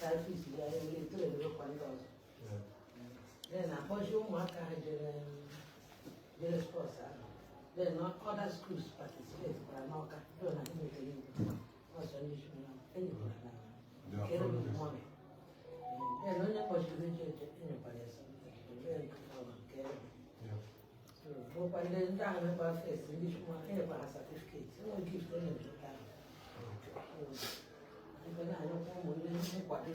Ka anyị fisi ya, ya were train kwa ndị ọzọ. Then akpọchi ụmụaka ha jere sports ahụ. Then other schools participate kwara n'Ọka though na ha nwetara iwu ọsọ ndị shụna enyekwara na kere m money. Then onye kpọchiri eje eje, enyekwara ya something. Then nke ọma nke ere. So bụkwa ndị ahụ mekwa first, ndị shụma, enyekwara ha certificate, enwe gift enyere ndị ahụ. So nke na-anyakwa ụmụ ihe nkwado,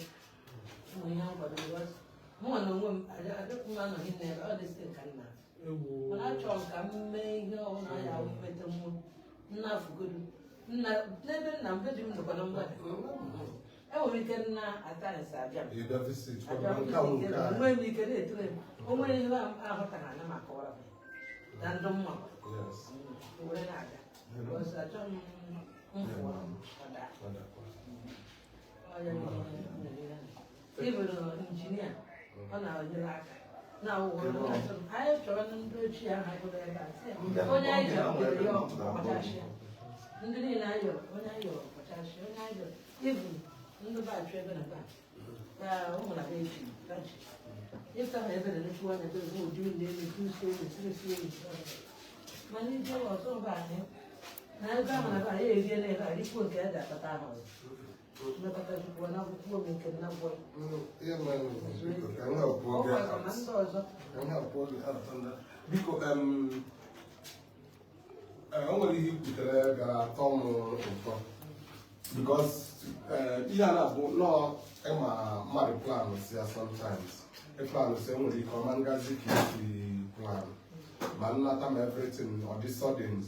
ụmụ ihe nkwado, because mụnwa na onwe m adịkwu m anọghị n'ebe ọ dị sị ka nna, mana achọrọ m ka m mee ihe ọbụla ya mete mmụọ nna afụgodu nna n'ebe nna m be di m nọkwa na mgbada. Enwere m ike nna at times abịa m Ịbịa visit. Abịa m nke a wụ nke visit, anyị. Enwee m ike na-etire m o nwere ihe ahụtaghị anya ma akọwara m ya na ndụ mma were na-aga, because achọghị m mfụ ọda. Ọ dakwa. Ọ ya ịbụrụ injinia, ọ na-enyere aka na awụghọ anyị chọrọ ndị ochie ahụ gụrụ ebe a sị ya, onye anyị chọrọ ya ọkpọchasịa ndị niile anyị yọrọ, onye anyị yọrọ ọkpọchasịa, onye anyị yọrọ ịbụ ndị bachụ ebe na ba ya ụmụ na ha echi bachi ịta ha ebe na nnukwu anya ebe ụdị ụlọ elu 2 story, 3 story, mana ije ọzọ ba anyị na ebe ahụ na be anyị eriela ebe a rikwuo nke a ji akpata ahụ ọzọ mmekọta chukwu na akwụkwọ m nke nna gwọ. Ihe mere bụ, biko, ka m help ọ gị kwazọ out. Ma ndị ọzọ. Ka m help gị out on that. Biko, o nwere ihe i kwutere gara atọ m ụtọ, because ihe a na-abụ nọọ ịma mmadụ plan si ya, sometimes ị plan si enwere ike ọma ngazi ka isi plan ma nnata ma everything ọ dị sudden.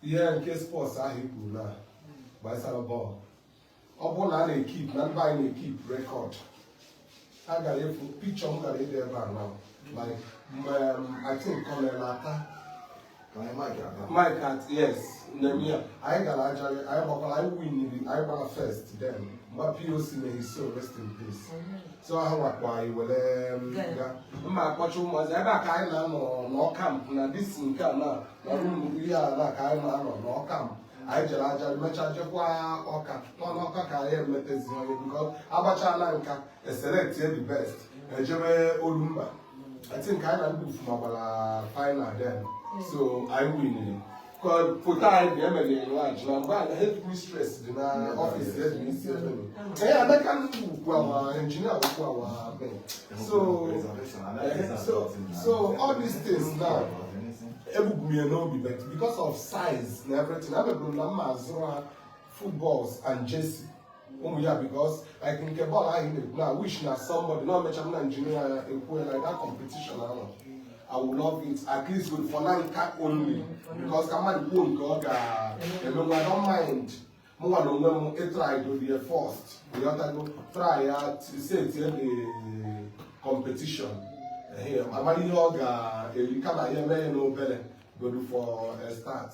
Ihe nke sports ahụ i kwuru na gbasara bọọlụ, ọ bụrụ na a na-ekeep na ndị anyị na-ekeep record, a gara efu picture m gara ịdị ebe a now, like mgbe I think Colonel Ata Mike at, yes, Nemia, anyị gara Ajali, anyị gbakwara, anyị winiri, anyị gbara first. Then mgbe POC, may his soul rest in peace, so ha nwakwa anyị were ga mma akpọcha ụmụazị ebe a ka anyị na-anọ nọ camp na this nke a na room ihe a na ka anyị na-anọ nọ camp. Anyị jere Ajali, mechaa jekwa Ọka nọ n'Ọka ka anyị emetezi onye, because agbachala nka eselect the best, ejebe Olumba. I think anyị na ndị Ufuma gbara final then, so anyị winiri. Foto anyị dị emere enlarge na mgbe a na head mistress dị na ọfịs head isi ebe ee Emeka ukwu awa engineer ukwu awa so so all these things now ebubu m ya n'obi, but because of size na everything, abeburu m na mma azụrụ ha footballs and jersey ụmụ ya, because like nke bọọlụ ahụ ị na-ekwu na wish na somebody na omecha m na engineer ya ekwu like that competition ahụ, I would love it, at least with for Nanka only, because ka mmadụ kwuo nke ọ ga-emenwe. I don't mind mụnwa na onwe m ịtry do the first, ịghọtago, try ya set the competition. Ehe, amara ihe ọ ga-eri kama ya eme ya n'obere godu for a start.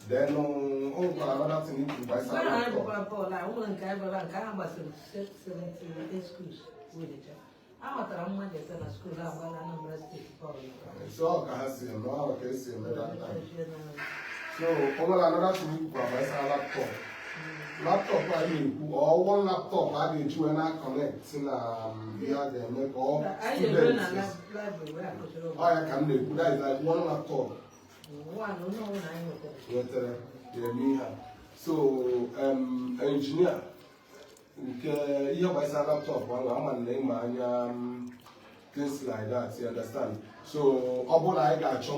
Then o nwekwara another thing ikwu Mgbe gbasara ahụ anyị laptop. bụkwa bọọlụ a nwere nke anyị gbara, nke ahụ gbasara 78 schools werecha a matara mmadụ ise na school agba na Anambra Steeti bọọlụ. So ọ ka ha si eme, ọ ka esi eme that time. So o nwere another thing ikwu gbasara laptop. Laptop a na-ekwu, ọ one laptop a ga-eji wee na connect na ihe a ga-eme ka ọ Anyị ga-eme na students library wee akụziri ụmụ. Ọ ya ka m na-ekwu, that is like one laptop One onye ọbụla anyị nwetara. Nwetara ga-eme ihe a. So engineer, nke ihe gbasara laptop ahụ, ama na ịma anya things like that, you understand? So ọ bụrụ na anyị ga-achọ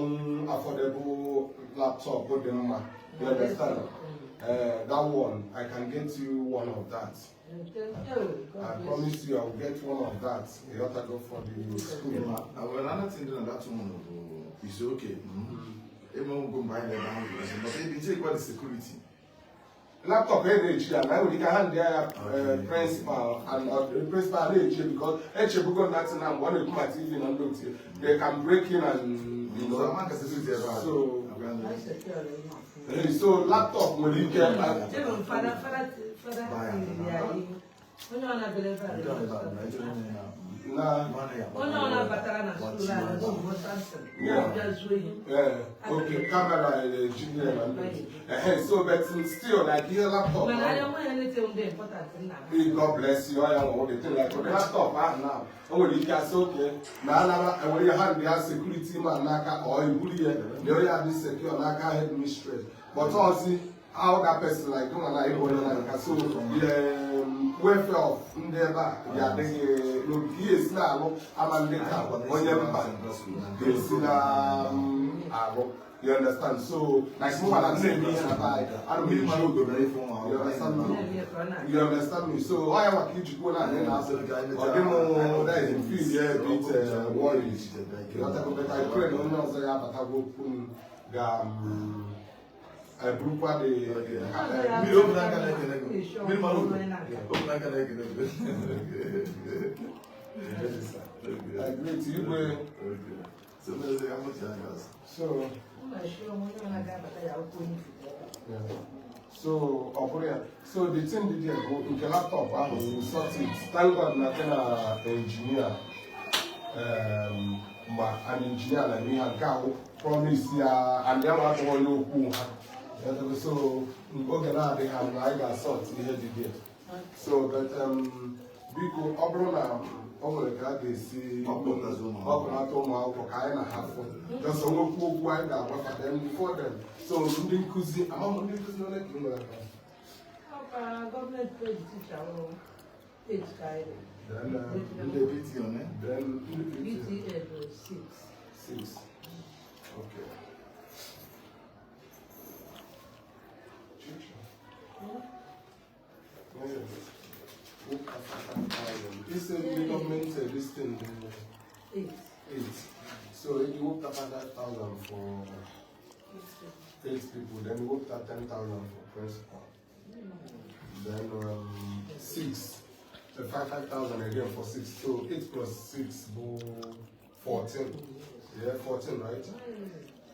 affordable laptop dị mma, you understand, that one I can get you one of that. I promise you I will get one of that. You ought to go for the school. Well, another thing na that one bụ is okay. Eme ngwo mgbe anyị na-ebe ahụ bụ, but ebe ije the security. Laptop e na-eji ya na enwere ike hand ya principal and the principal na-eji, because echebugo na na mgbe ọ na-ekwu ma TV na ndị otu, they can break in and you So know. ama ka security ebe a. So Anyị secure ihe ọfụma. So laptop nwere ike Even fada tiri ya ihu. Onye ọ na-abịara ebe a Nke a ebe a na ịchọrọ ime ya. Na onye ọ na-abatara na school a bụ Samson ya zuo ihe. Yeah, okay, camera engineer and so but still like ihe laptop. Mana anya nwa ya na-ete ndị important nna ha. Hey, God bless you. I am all the thing like the laptop ahụ now. O nwere ike asị oke na anara enwere ihe hand ya security man n'aka or iburu ya na onye adị secure n'aka head mistress. But ozi how that person like nwa na ịbụ onye na nka so the welfare of ndị ebe a ga-adịghị n'obi ihe esi na-alụ ama ndị ka onye mba ga-esi na alụ. You understand? So like mụ na na-eme ihe na be anyị ana m eji ogo. You understand me? You understand me? So ọ ya maka ijikwa na anyị na-asị ọ dị m that is feel ya a bit worried. You know, but I pray na onye ọzọ ya abatagwo okwu m ga eburukwa the Mmiri obi n'aka na-ekele gị. Mmiri mara obi. Obi n'aka na-ekele gị. Great igwe. Okay. So, let's see how much I got. So yeah. So ọ bụrụ ya so the thing dị there bụ nke laptop ahụ we sort it. Thank God na nke na engineer ma an engineer na ihe nke ahụ promise ya and ya nwa atụghị onye okwu ha. So oge na-adịghị anya anyị ga-asọt ihe dị there. So but biko ọ bụrụ na o nwere ka a ga-esi ọkpọnata ụmụ akwụkwọ ka anyị na ha fụ just onwekwu okwu anyị ga-agwafa them before them. So ndị nkụzi amam ndị nkụzi ole ka ị nwere ha? Gọọmenti peji ticha wụ eight ka anyị dị. Then, Ndị PT one? Then ndị PT BTA bụ 6. 6. Okay. He said the government said this thing 8. 8. So if you worked at 5,000 for 8 people, then you worked at 10,000 for principal. Then 6, 5,000 again for 6. So 8 plus 6 14. Yeah, 14, right?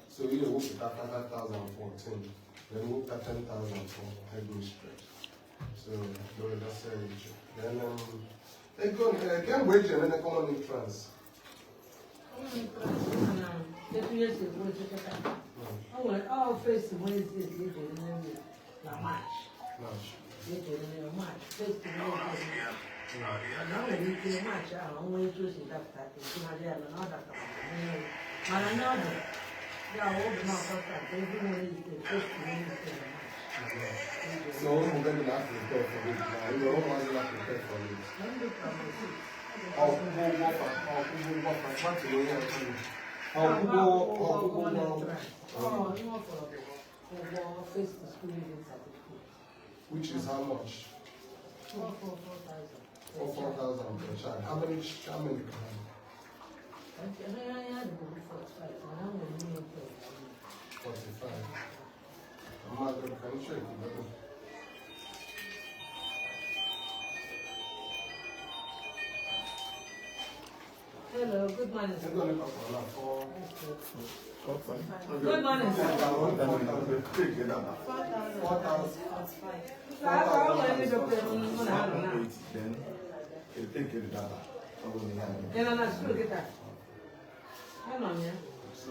So you worked at 5,000 14. Then you worked at 10,000 for headmistress. So that's it. Then again, wage and then common entrance. Etu ihe si ekwu echekọta. O nwere ọ first Wednesday ka eji eme na March. March. Eji eme March, first Wednesday. Mana o nwere ike March ahụ onwe etu o si dapụta etụgharị ya mana ọ dapụtara mana nye ọ dị ya ọ bụ na ọkọta every Wednesday, first Wednesday na March. So we're going to have to prepare for it now. You know, we're going to prepare for it. Which is how much? 4,000. 4,000 per child. How many? How many? 45. I'm not going to check it. Hello, good morning, sir. Good morning, sir. 4,000. So,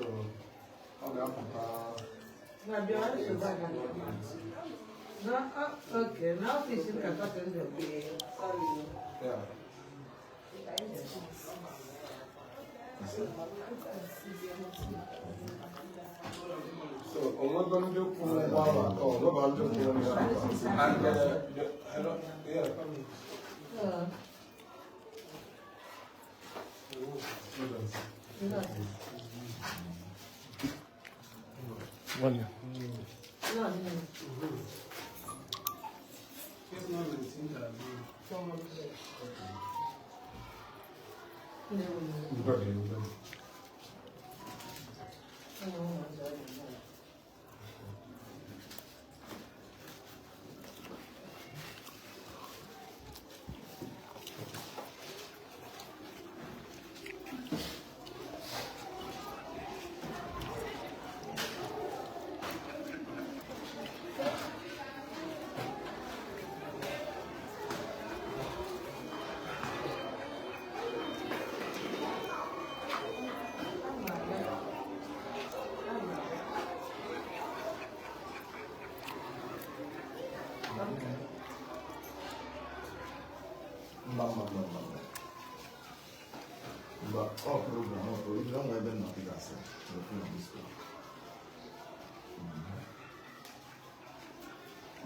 Okay, now this is yeah. So, I'm not going to do One. Mba, mba, mba, mba, mba. Mba, ọ program, ọ program, ọ nwere ebe m nọ kịta sị, n'ofu na disco.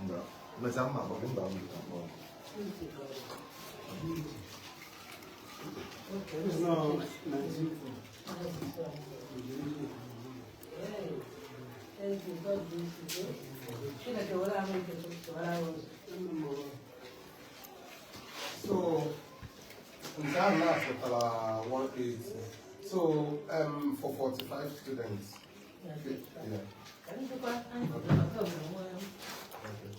Mba, mechaa mma akpọ gị, mba, m akpọ. Okay. No, 19. Hey, thank you. God bless you. Chineke were ahụ ike tụwara ahụ ụzọ. So, nke ahụ na-apụtara 180. So, for 45 students. Yeah. Ka m jikwa anyị pụtara maka ọmụmụ nwa ya. Okay.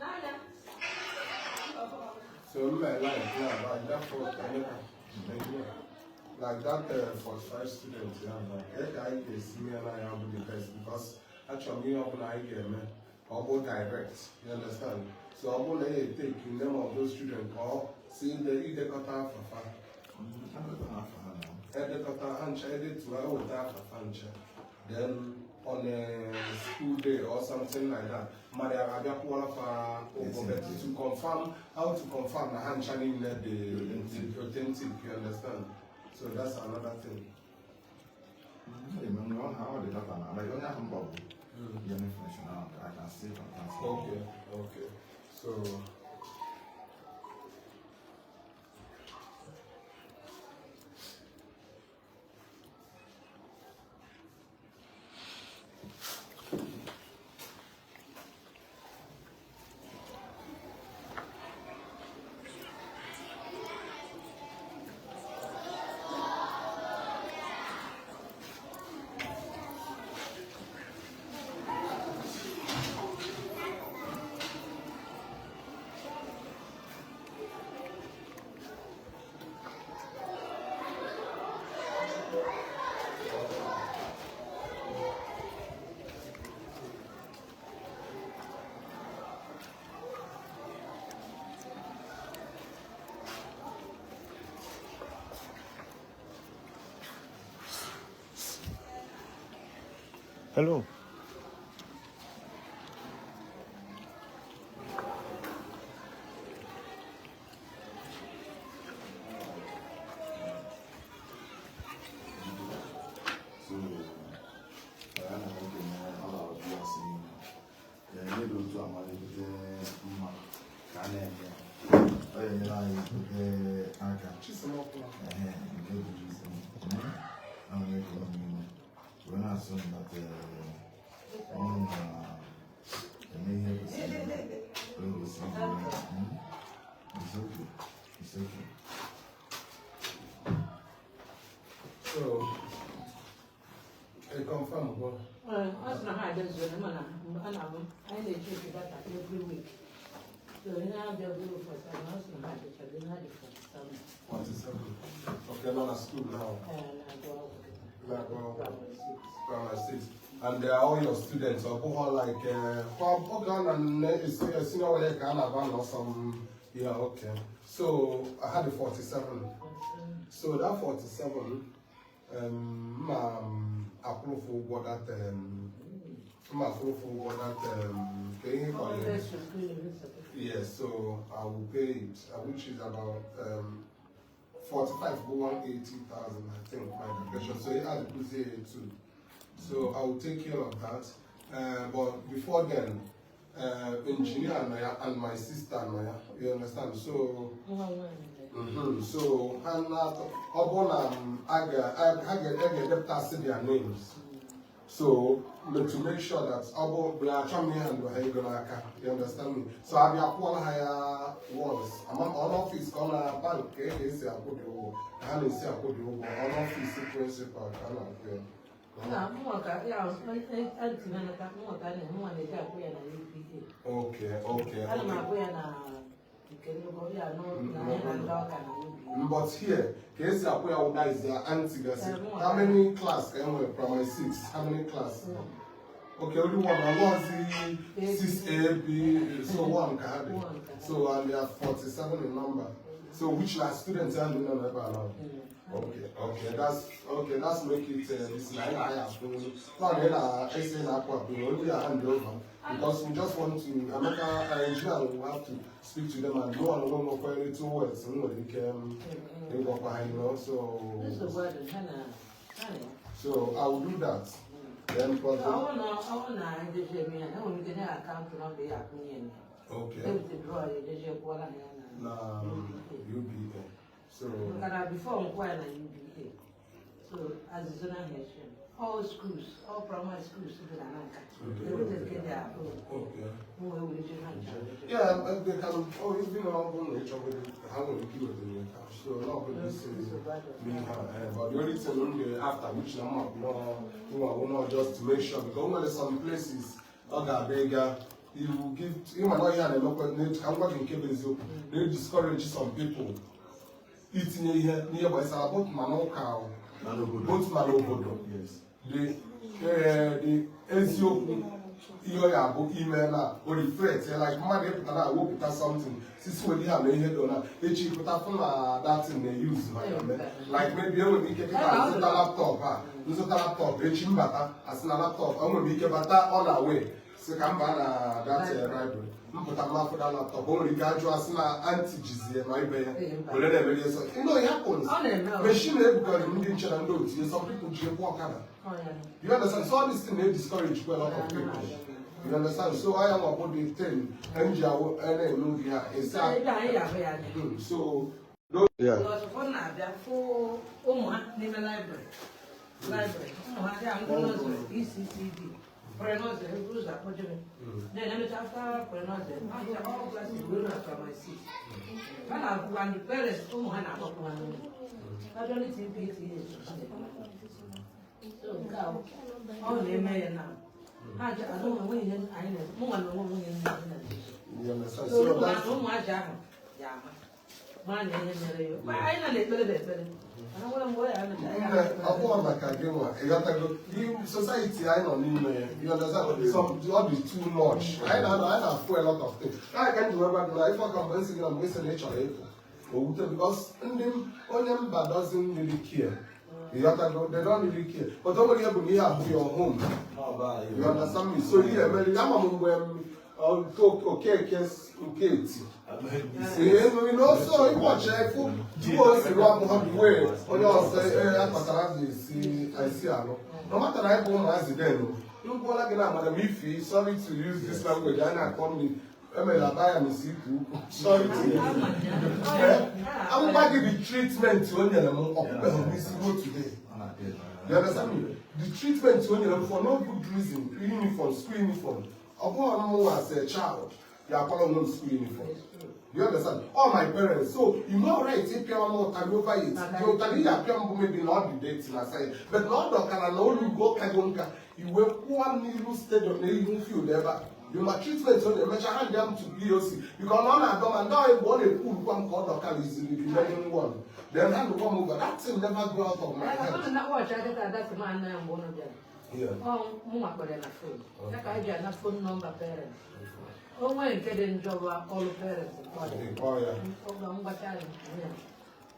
N'anya. So, my life now, like that for like that 45 students, yeah, like I can see me and I have the best because actually me open I get me or direct, you understand? So I want to take the name of those children or see the idekota fafa. Edekota hancha edetu eweta afafa ncha. Then on a school day or something like that, mmadụ abịa kwụọla fa ụgwọ, but to confirm, how to confirm na ha ncha niile dị authentic, you understand? So that's another thing. Okay, okay. So Hello. So, ya na nwoke na ọ na-abịa asị ya ihe dị otu amalite mma ka a na-eme ya. Ọ ga-enyere anyị oke aka. Ehe, nke bụ isi. Ana m ekele m unu. Wee na-asụ m that unu na-eme ihe kwesịrị ime. Onye kwesịrị ime. It's okay. It's okay. So, I confirm go. Ọ sị na ha abịazuola mana mgbe a na-abụ anyị na-eche eche data every week. So ihe na-abịa bụrụ 47, ọ sị na ha abịachago, ha dị 47. 47. Okay, now at school now. Ee, na-agụ akwụkwọ. Na-agụ akwụkwọ. Primary six. Primary six. And they are all your students. Or who are like, okay, senior way can have some. Yeah, okay. So I had the 47. So that 47, akwụrụ ụgwọ that ma akwụrụ ụgwọ that ka ihe Ọ kọrọ ya. bụ school leaving certificate. Yes, so I will pay it, which is about 45 go 180,000, I think, my calculation. So it had to too. So I will take care of that. But before then, engineer Naya and my sister Naya, you understand? So, Nwa nwaanyị na- so ha ọ bụ na a ga-edepụtasị their names. So to make sure that ọ bụ na achọ m ihe ndụ ha ego n'aka, you understand me? So abịa kwụọla ha ya once. Ama m ọnụ ọfịs ka ọ na bank ka e ga-esi akwụ dị ụgwọ, ka ha na-esi akwụ dị ụgwọ, ọnụ ọfịs prịnsịpal ka a na-akwụ ya. Na mụnwa ka ya anti na nata mụnwa ka na mụnwa na-eji akwụ ya na UPA. Okay, okay, Ana m okay. akwụ ya na nke nnukwu ya na ya na ndị ọka na UPA. But here, ka esi akwụ ya ụda is their aunty gasị. How many class ka e nwere primary six? How many class? Okay, only one. I was 6A, B, so one ka ha dị. So, and they are 47 in number. So which na students ahụ nọ n'ebe a now? Okay, that's okay. That's make it this line I have to plan na essay na akwa only a hand over because we just want to Emeka engineer will have to speak to them and go on one more query two words and we can so Nsogbu adị ha na ha na ya. so I will do that. Then for the Ọ na ejeje eme ya, enwere ike nye account number ya akwụnye ya. Okay. Withdraw ya, ejeje kwụọla ha ya na Na UBA. So maka na before nkwụ ya na UBA, so azịzụ na ahịa eche all schools, all primary schools dị na Nanka, they take their own. M wee were je ha ncha wee je. Yeah, they can. Oh, it's been a long time. How many people do you have? So not good this is me. But the only thing only after which I'm not no, no, just to make sure because when there's some places, other bigger, you will give. You might not hear the local. I'm working in. They discourage some people. Eating here nearby, it's about Manoka, both Manobodo. Yes. The eziokwu ihe ya bụ ime na o reflect like mmadụ ịpụtara wepụta something sisi were ihe a na ihe dị na echi pụta fụ na datin na-use ma ya mee like maybe enwere ike kịta nzụta laptop a nzụta laptop echi mbata asị na laptop enwere ike bata ọ na wee si ka mba na dat library mpụta mmafụ da laptop o nwere ike ajụ asị na anti jizie ma ibe ya were na-emeri eso. You know it happens. Ọ na-eme ọ. Machine ebugara ndị nche na ndị otu ya, some people ji egbu ọkada. Ọ ya. You understand? So all this thing they discourage quite a lot of people. You understand? So I am about the thing. NGO, NNO, is that Ebe anyị ga-ahụ ya anya. So yeah. Because ụfọdụ na-abịa fụ ụmụ ha n'ime library. Library. Ụmụ ha dị ndị nursery, ECCD, pre-nursery, eburu ụzọ akpọjebe. Then emecha after pre-nursery, ha ncha all classes were na primary six. Ha na-akwụkwa ndị parents ụmụ ha na-agbapụ ha n'ụlọ. Actually, TPTA. So nke a ọ na-eme ya na ha ncha adọ nwe ihe anyị na mụ nwa na onwe m nwunye m na You understand? So So that's ụmụazị ahụ ya ama mara na ihe mere ya. Ma anyị na na-ekpere bụ ekpere. Mana nwere mgbe ya emecha ya. Nne, ọ bụghị maka gị nwa, ịghọtago society anyị nọ n'ime ya, you understand? Some ọ dị too much. Anyị na-anọ, anyị na-afụ a lot of things. Anyị ka m ji wee gwa gị na ife ọka mgbe nsị gị na mgbe ị sị na ị chọrọ ịpụ, o wute because ndị onye mba doesn't really care. Ịghọtago, they don't really care. But o nwere ihe bụ na ihe abụ your home. You understand me? So ihe mere, ama m mgbe m Okeke Nketi. You know, so ịwọchi efu tupu o si rụọ abụọ the way onye ọzọ akpatara ji esi alụ. No matter na anyị bụ ụmụazị then, ngwụọla gị na madam Ifi, sorry to use this language, anyị na-akpọ m emere aba ya n'isi ikwu ukwu. Sorry to use. Amụma gị the treatment o nyere m ọkpụkpeghị m n'isi ruo today. You understand me? The treatment o nyere m for no good reason, uniform, school uniform. Ọ bụghị mụ as a child, ya akwara onwe m school uniform. You understand? All my parents. So you know right ịpịa m ụtarị over it. The ụtarị ya apịa mbụ maybe na ọ dị dirty na side. But na ọ dọkara na olugo kago nka iwe kwụọ m n'ihu stadium na ihu field ebe a. You ma treatment ọ na-emecha hand am to POC because ọ na-adọ ma ndị ọyị mgbe ọ na-ekwu urukwa m ka ọ dọkariziri the remaining one. Then hand come over. That thing never go out of my Ọ head. na wọchị adịka adasị ma nna ya mgbe ụnụ bịara. Yeah. Ọ mụ kpọrọ ya na phone. Ya ka anyị ji ana phone number parents. O nwee nke dị njọ bụ ọrụ parents nke ọ dị. Oh yeah. Ọgba mgbacha ya.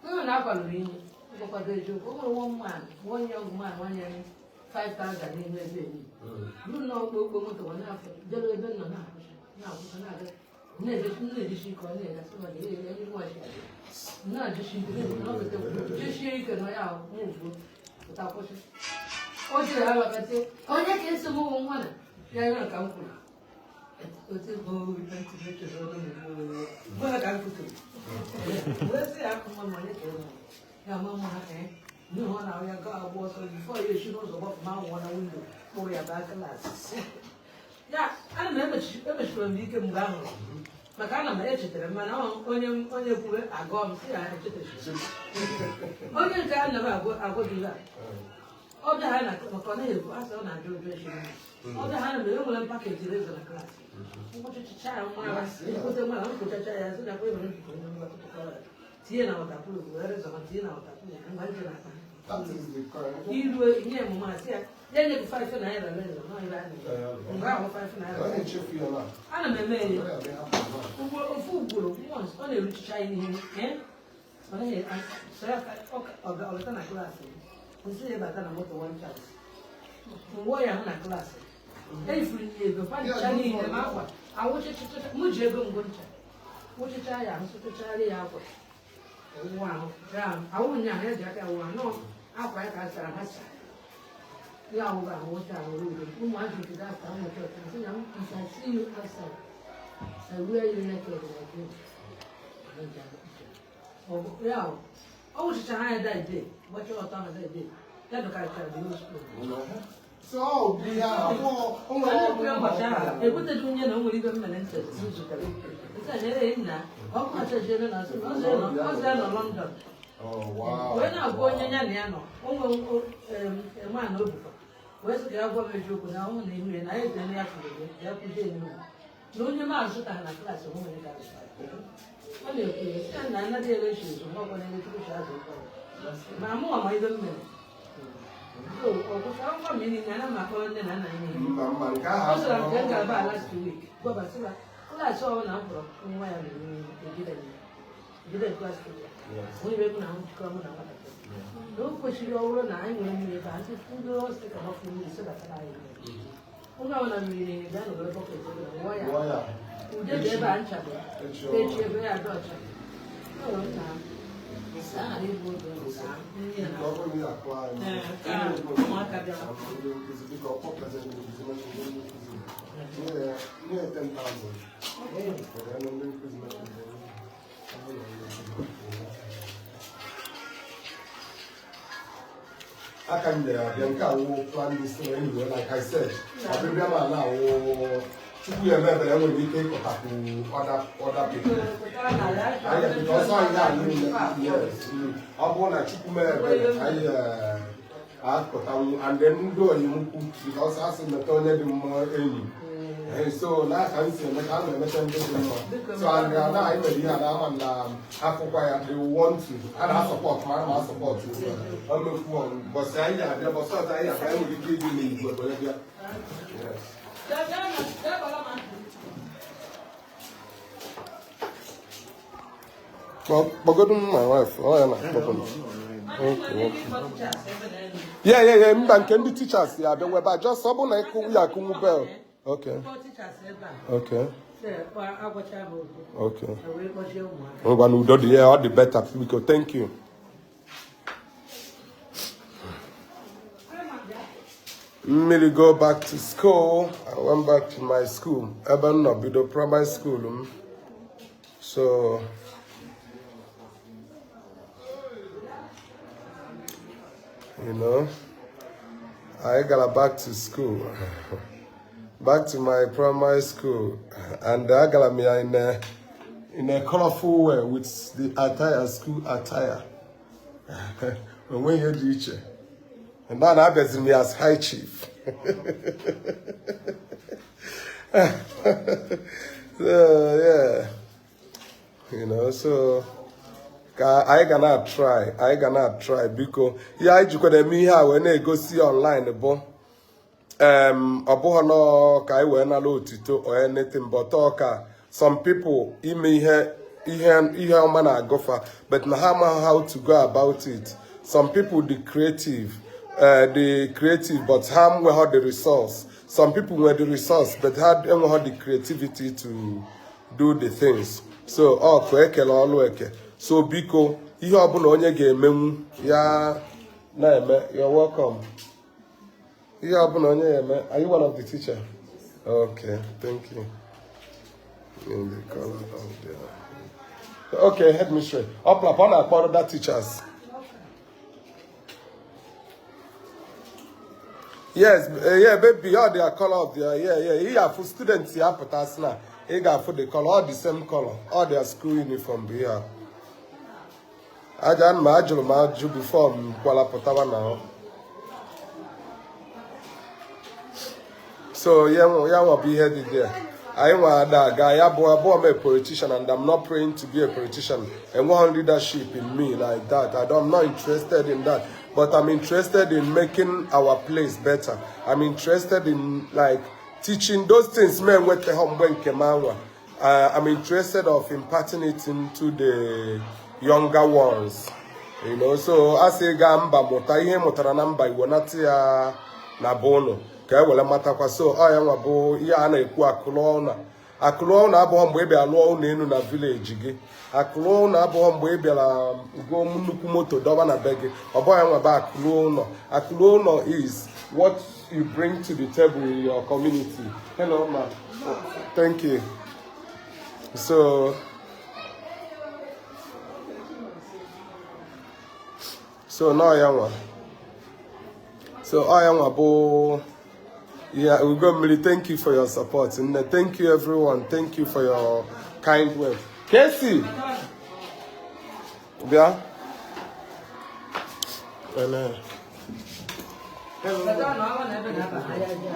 Ụnụ na-akwaluru inyi. Nkwado eziokwu. O nwere one man, one young man, nwanyere 5,000 n'ime ebe enyi. Buru na ọkpọ okpo moto ọ na-afọ jere ebe nọ na-akwụsị na-akwụsị na-aga na-ejisi ike ọ na-egasị ọ dị ihe nwachi na-ejisi ike na ọ gote jesie ike na ya ahụ nwufuo pụta kwụsị o jere ha lọkasị onye ka eso m ụmụ nwa na ya ya ka m kwuru otu bụ mgbe ka m kwuturu wee sị ya nwa m onye ka ịmụ ya ma nwa ha ee n'ihu ọ na-ahụ ya gaa agba ọsọ before ya esi n'ụzọ gbapụ ma nwụọ na window kpụrụ ya baa klaasị ya ana m emechiri m ike mgbe ahụ maka ana m echetara m mana onye onye kwuru agụọ m sị ya echetachiri onye nke a na m agwụjụla ọ bịa ha na maka ọ naghị ekwu asị ọ na-ajụ ụjọ echiri ọ bịa ha na m enwere m package razor na klaasị ngwụchacha ya nwa nkwute nwa nkwụchacha ya sị na kwa enwere njikọ onye ngwa tụtụkọrọ ya tinye na waterproof were razor ma tinye na waterproof ngwa nje na akpa That is the correct. iru nye emume asị ya ya nye gị 5 naira razor na ire a na mgbe ahụ 5 naira. Ọ na-echefu ya na. Ana m eme ya Ọ ya bụ ugboro ofu ugboro once ọ na-eruchicha ya n'ihu. Ọ naghị sọ ya ka ọ bata na klaasị m, nsị ya bata na moto one chance, nwụọ ya hụ na klaasị eyifuru ya ego fancha niile ma akwa awụchichicha. Mụ ji ego ngwo ncha wụchicha ya ahụ, sụtụchara ya akwa ọwụwa ahụ ya ahụ ụnyaahụ ya ji aka awụ anọ akwa ya ka a sara ha sara ya awụba ahụ wụcha ahụ ruo ụmụazị nke dasta ụmụ chọọchị nsị na if I see you outside, I wear you naked like this. Ya ọ wụchichara ya that day, gbacha ọtọ ahụ that day, ya dọkarịchara the whole school. So ọ bụ ihe ahụ o nwere Onye kwuru ụbọchị ahụ ebuteghị onye na o nwere ibe m mere ntị m zutere nsị a nyere nna ọkụ achọjiere na ọzọ ya nọ London. Oh, wow. Wee na-agwa onye ya na ya nọ onwe nwaanyị obukwa wee sị ka ya gwa m eziokwu na ọnwụ na ihu ya na ya ete ya fụrụ ya ya kwụzie enyi na onye m azụtaghị na klaasị onwe onye ga-azụta ya. Ọ na-ekwu ya sị ya na anaghị ere chi ụzọ ma ọ bụ na ele chukwu chi azụ ụkwụ ma mụ ma ibe m mere. So ọ gwụcha ngwa m niile ana m akpọrọ nne na nna ya ihe. Mba, mba, nke ahụ Ọ zụrụ nke abụrụ- ngalaba last week gwabasịba klaasị ọbụla na m kpọrọ nwa ya mere ejide ya ejide klaasị teacher. Onye ebe na ahụ jikọrọ mụ na nwatakịrị na o kwesịrị ọ bụrụ na anyị nwere mmiri ebe a, ndị ndị ọsị ka gbapụ mmiri sebatara anyị mmiri. Onye ọbụla mmiri na-enye gaa n'obere bucket ebe a, wụọ ya. Wụọ ya. Ude dị ebe a, ncha dị Echi echi ebe ya dị ọcha. Ọ nwere nna a ghara igbu oge ka nri na Biko, ọ bụrụ na ị akpọ anyị. Ee, ka ụmụaka bịara. Ndị nkụzi, biko, ọ kpọpụtazi ndị nkụzi, maka ndị nkụzi. Nye ya 10,000. Were ya na ndị nkụzi, maka ndị nkụzi. Ọ bụrụ na ndị nkụzi. Aka m nyere abịa nke awụ plan this thing anyway. Like I said, ọbịbịa ma na awụ Chukwu ya eme ebere, enwere ike ịkọtapụ other people. Anyị because ọ ihe a niile, yes, ọ bụrụ na Chukwu mee ebere, anyị akọtanwu and then ndị oyi m kwu because a sị meta onye dị mma enyi. So n'aka m si eme ka a na-emecha ndị dị mma. So and na anyị mere ihe a na ama na akwụkwọ ya, they want to a na-asupport ma a na-asupport o mekwu bọsị anyị abịa, bọsị ọzọ anyị abịa, enwere ike ịdị n'igwe were bịa. Yes. Kpọgodu m my wife, ọ ya na-akpọpụ m. Okay. Yeah. Mba, nke ndị teachers ya abịa nwebe a, just ọ bụrụ na ịkụ ya akụnwu bell. Okay. Okay. Okay. Ngwa, na udo dị ya, ọ dị better. Biko, thank you. Mmiri go back to school. I went back to my school. Ebe m nọ bido primary school m. So I got back to school, back to my primary school, and I got me in a colorful way with the attire, school attire. Onwe ihe dị iche. And then abịaziri m ya as high chief. So, yeah. So ka anyị ga na-try, anyị ga na-try, biko. Ihe anyị jikwara eme ihe a wee na-egosi online bụ ọ bụghị nọọ ka anyị wee nara otito or anything, but ọ ka some people ime ihe ọma na-agụfa, but na ha amaghị how to go about it. Some people dị creative, dị creative, but ha enweghị the resource. Some people nwere the resource, but ha enweghị the creativity to do the things. So ọ ka ekele ọlụ eke. So biko, ihe ọbụla onye ga-emenwu ya na-eme, you're welcome. Ihe ọbụla onye ga-eme. Are you one of the teacher? Okay, thank you. In the color of the, okay, headmistress ọplap, ọ na-akpọ other teachers. Yes, yeah, baby, all the color of their, yeah. Ị ga-afụ students ya pụtasị na ị ga-afụ the color, all the same color, all their school uniform bụ ihe a. Aja ma ajụrụ m ajụ before m kwala pụtawa na ọ. So ya nwa bụ ihe dị there. Anyị nwa ada aga ya bụ abụọ m a politician, and I'm not praying to be a politician. Enweghị leadership in me like that. I'm not interested in that. But I'm interested in making our place better. I'm interested in like teaching those things men nweta ha mgbe nke m anwa. I'm interested of imparting it into the younger ones. So a sị gaa mba mụta ihe ị mụtara na mba, iwenata ya na be ụnụ ka e were matakwa. So ọ ya nwa bụ ihe a na-ekwu, akụlụ ụlọ. Akụlụ ụlọ abụghọ mgbe ị bịara lụọ ụlọ elu na village gị. Akụlụ ụlọ abụghọ mgbe ị bịara goo nnukwu moto dọba na be gị. Ọ bụghị nwa bụ akụlụ ụlọ. Akụlụ ụlọ is what you bring to the table in your community. Hello, ma. Thank you. So nọ ya nwa, so ọ ya nwa bụ. Yeah, Ugo, thank you for your support. And thank you, everyone. Thank you for your kind words. Casey! Bịa. Amen. Kedu ọnụ ọrụ na ebe na-aba ahịa ji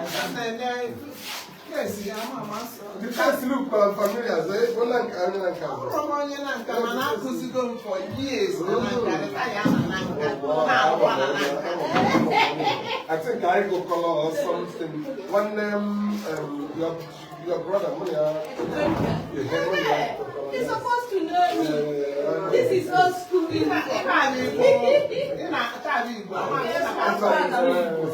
aka? The first look familiar. So, onye nke onye na nke abụọ. Abụrụ m onye na nka, mana akụzigo m for years na Nanka, retire na Nanka, na-arụkwa na Nanka. I think I go color or something. One your brother, mụ na ya. You're supposed to know me. This is old school. Ị na-ala Igbo, ị na-ata Igbo, ama m ị na-ata Igbo.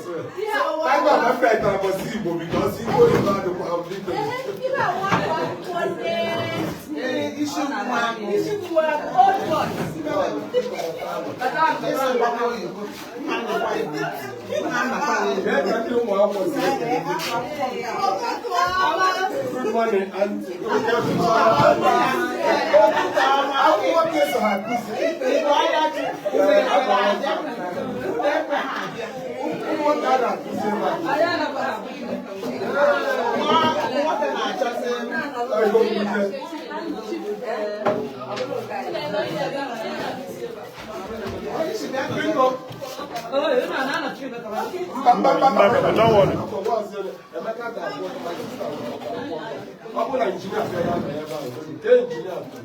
Thank God my friend was Igbo, because Igbo is not the one. Ee, isi ukwu agụ. Isi old boys. Isi gbakọ oyibo, mma nnukwu Igbo, mma nnakwa Igbo. Yeah, thank you, Mom. Good morning, auntie. Akwụkwọ ka eso ha akụzi. Igbo ọya ji, unu ekwe ha abịa, unu ekwe ha abịa. Ụmụ nwoke a na-akụzi ebe a. Nwa nwoke na-achọzi Ego mbute. Onye isi bịa nọrọ. Biko, mba, mba, mba, mba. Don't worry. Emeka ga-abụ my sister. Ọ bụ na engineer bịa ya nọ ebe a. Nke engineer bịa.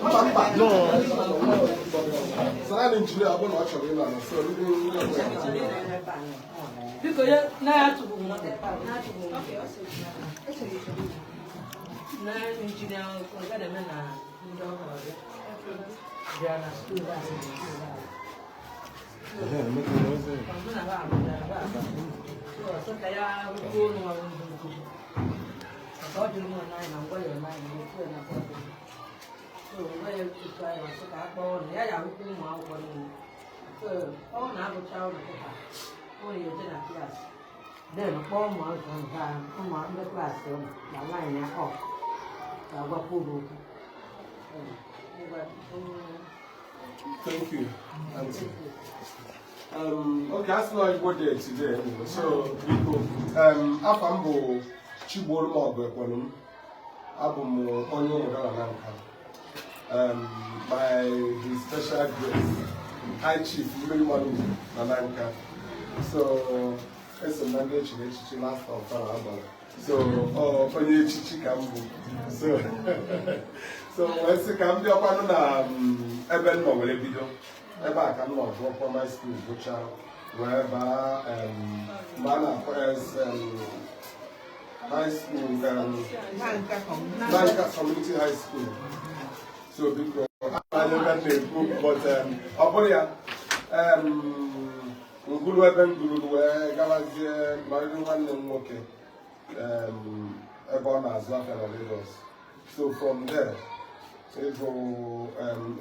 Mba, mba. No. Sara na engineer ọ bụ na ọ chọrọ ịnọ ala, so ndị ndị ọbụla. Biko, ya na ya tụgburu m, na-atụgburu m na engineer ọ ga-eme na ndị ọhụrụ bịa na school a. Ọ na ha bịara ha. So ọsọ ka ya rụkwuo ụlọ ọrụ ndị nkụzi. Maka ọ jụrụ m n'anya na ngwa ya eme anyị na otu ya na bọọdụ. So ngwa ya tutu anyị ọsọ ka a kpọọ ụlọ ya, ya arụkwu ụmụ akwụkwọ niile. So ọ na-agụcha ụlọ kịta, ọ na-eje na class. Then kpọọ ụmụ akwụkwọ nke ụmụ ndị class ụlọ na line ya up ka agwakwa ụlọ okwu. Ngwa. Thank you, Auntie. Okay, that's not Igbo Day today anyway. So, biko, afa m bụ Chigbuolu Ọgụ Ekwelu m. Abụ m onye Ụmụdala na Nka. By his special grace, High Chief Mmiri Maluku na Nanka. So, eso m na ndị echiri echichi last ọfara abalị. So, ọ onye echichi ka m bụ. So wee sị ka m bịakwanụ na ebe m nọ were bido. Ebe a ka m nọ gụọ primary school, gụchaa wee baa mgbe a na-akpọ high school, Nanka. Nanka Community High School. So biko, anya ebe m na-ekwu, but ọ bụrụ ya ngulu ebe m gụruru wee gawazie nọrịrị nwanne m nwoke ebe ọ na-azụ afịa na Lagos. So from there, ịgụ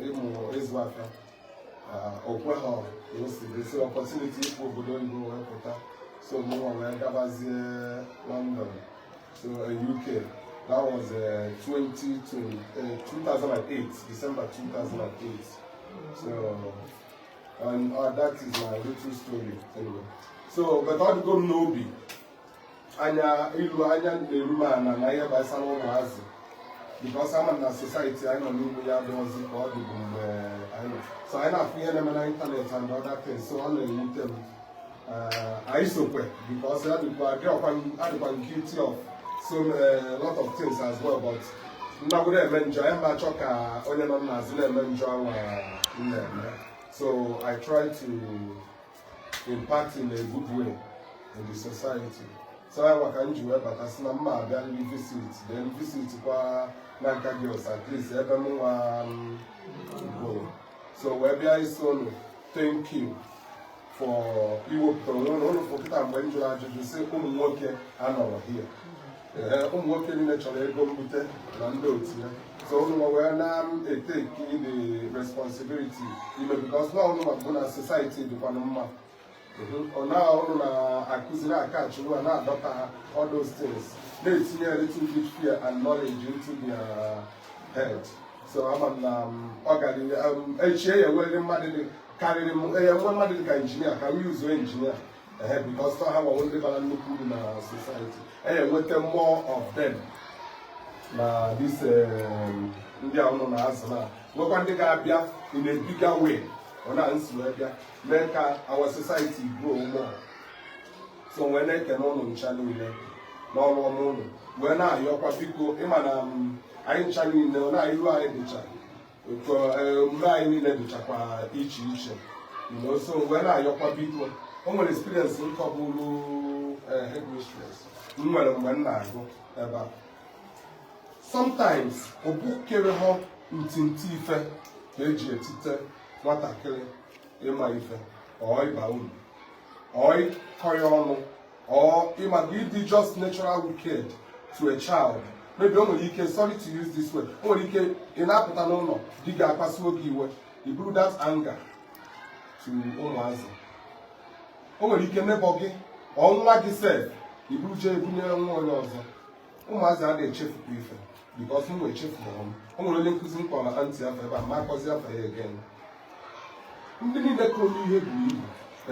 ịmụ ịzụ afịa o kweghọ ka o si dị, so opportunity ịpụ obodo oyibo wee pụta. So mụnwa wee gabazie London, so UK. That was 2020, 2008, December 2008. So and that is my little story anyway. So but ọ dịgo m n'obi, anya ilu anya na-eru m ana na ihe gbasara ụmụazị, because ama m na society anyị nọ n'ime ya adịghịzi ka ọ dịbụ mgbe anyị nọ. So anyị na-afụ ihe na-eme na internet and other things, so ọ na-ewute m. Anyị sokwe because adịkwa guilty of some lot of things as well, but nnagwudo eme njọ anyị ma achọ ka onye nọ n'azụ na-eme njọ anwa m na-eme. So I try to impact in a good way in the society. So ya nwa ka m ji wee bata sị na mma abịa nri visit, then visit kwa na Nanka Girls, at least ebe m nwa m gụrụ. So wee bịa iso unu, thank you for iwepụta onwe unu. Unu fụ kịta mgbe m jụrụ ajụjụ sị ụmụ nwoke anọrọ here. Ee, ụmụ nwoke niile chọrọ ego mbute na ndị otu ya. So unu nwa wee na-etake the responsibility ime, because na unu bụ na society dịkwanụ mma. Ọ na unu na-akụziri akachi nwa na-adọta ha, all those things na-etinye a little bit fear and knowledge into their head. So ama m na ọ gara echi ya enwerịrị mmadụ dị karịrị m, ya enwe mmadụ dị ka injinia, ka m yuzuo injinia ehe, because ha gbanwe ndị bara nnukwu uru na society. E enweta more of them na this ndị a ụnụ na-azụ, na nwekwa ndị ga-abịa in a bigger way. Ọ na nsi wee bịa mee ka our society grow more. So wee na-ekene ụnụ ncha niile n'ọrụ ọma ụnụ, wee na-ayọkwa, biko, ịma na anyị ncha niile, ọ na iru anyị dịcha otu, omume anyị niile dịchakwa iche iche. So wee na-ayọkwa, biko, o nwere experience nkọbụrụ headmistress m nwere mgbe m na-agụ ebe a. Sometimes ọ bụkere ha ntịntị ife ka eji etite nwatakịrị ịma ife, ọ ịba uru, ọ ịkọ ya ọnụ, ọ ịma ịdị just natural wicked to a child. Maybe o nwere ike, sorry to use this way, o nwere ike ị na-apụta n'ụlọ, di ga-akpasuo gị iwe, i buru that anger to ụmụazị. O nwere ike neighbour gị, ọ nwa gị sef, iburu jee ebunye nwa onye ọzọ. Ụmụazị a na-echefukwa ife, because m wee chefuru m. O nwere onye nkụzi m kpọrọ aunty afọ ebe a, ma akpọzi afa ya again. Ndị niile kụrụ m ihe buru ibu,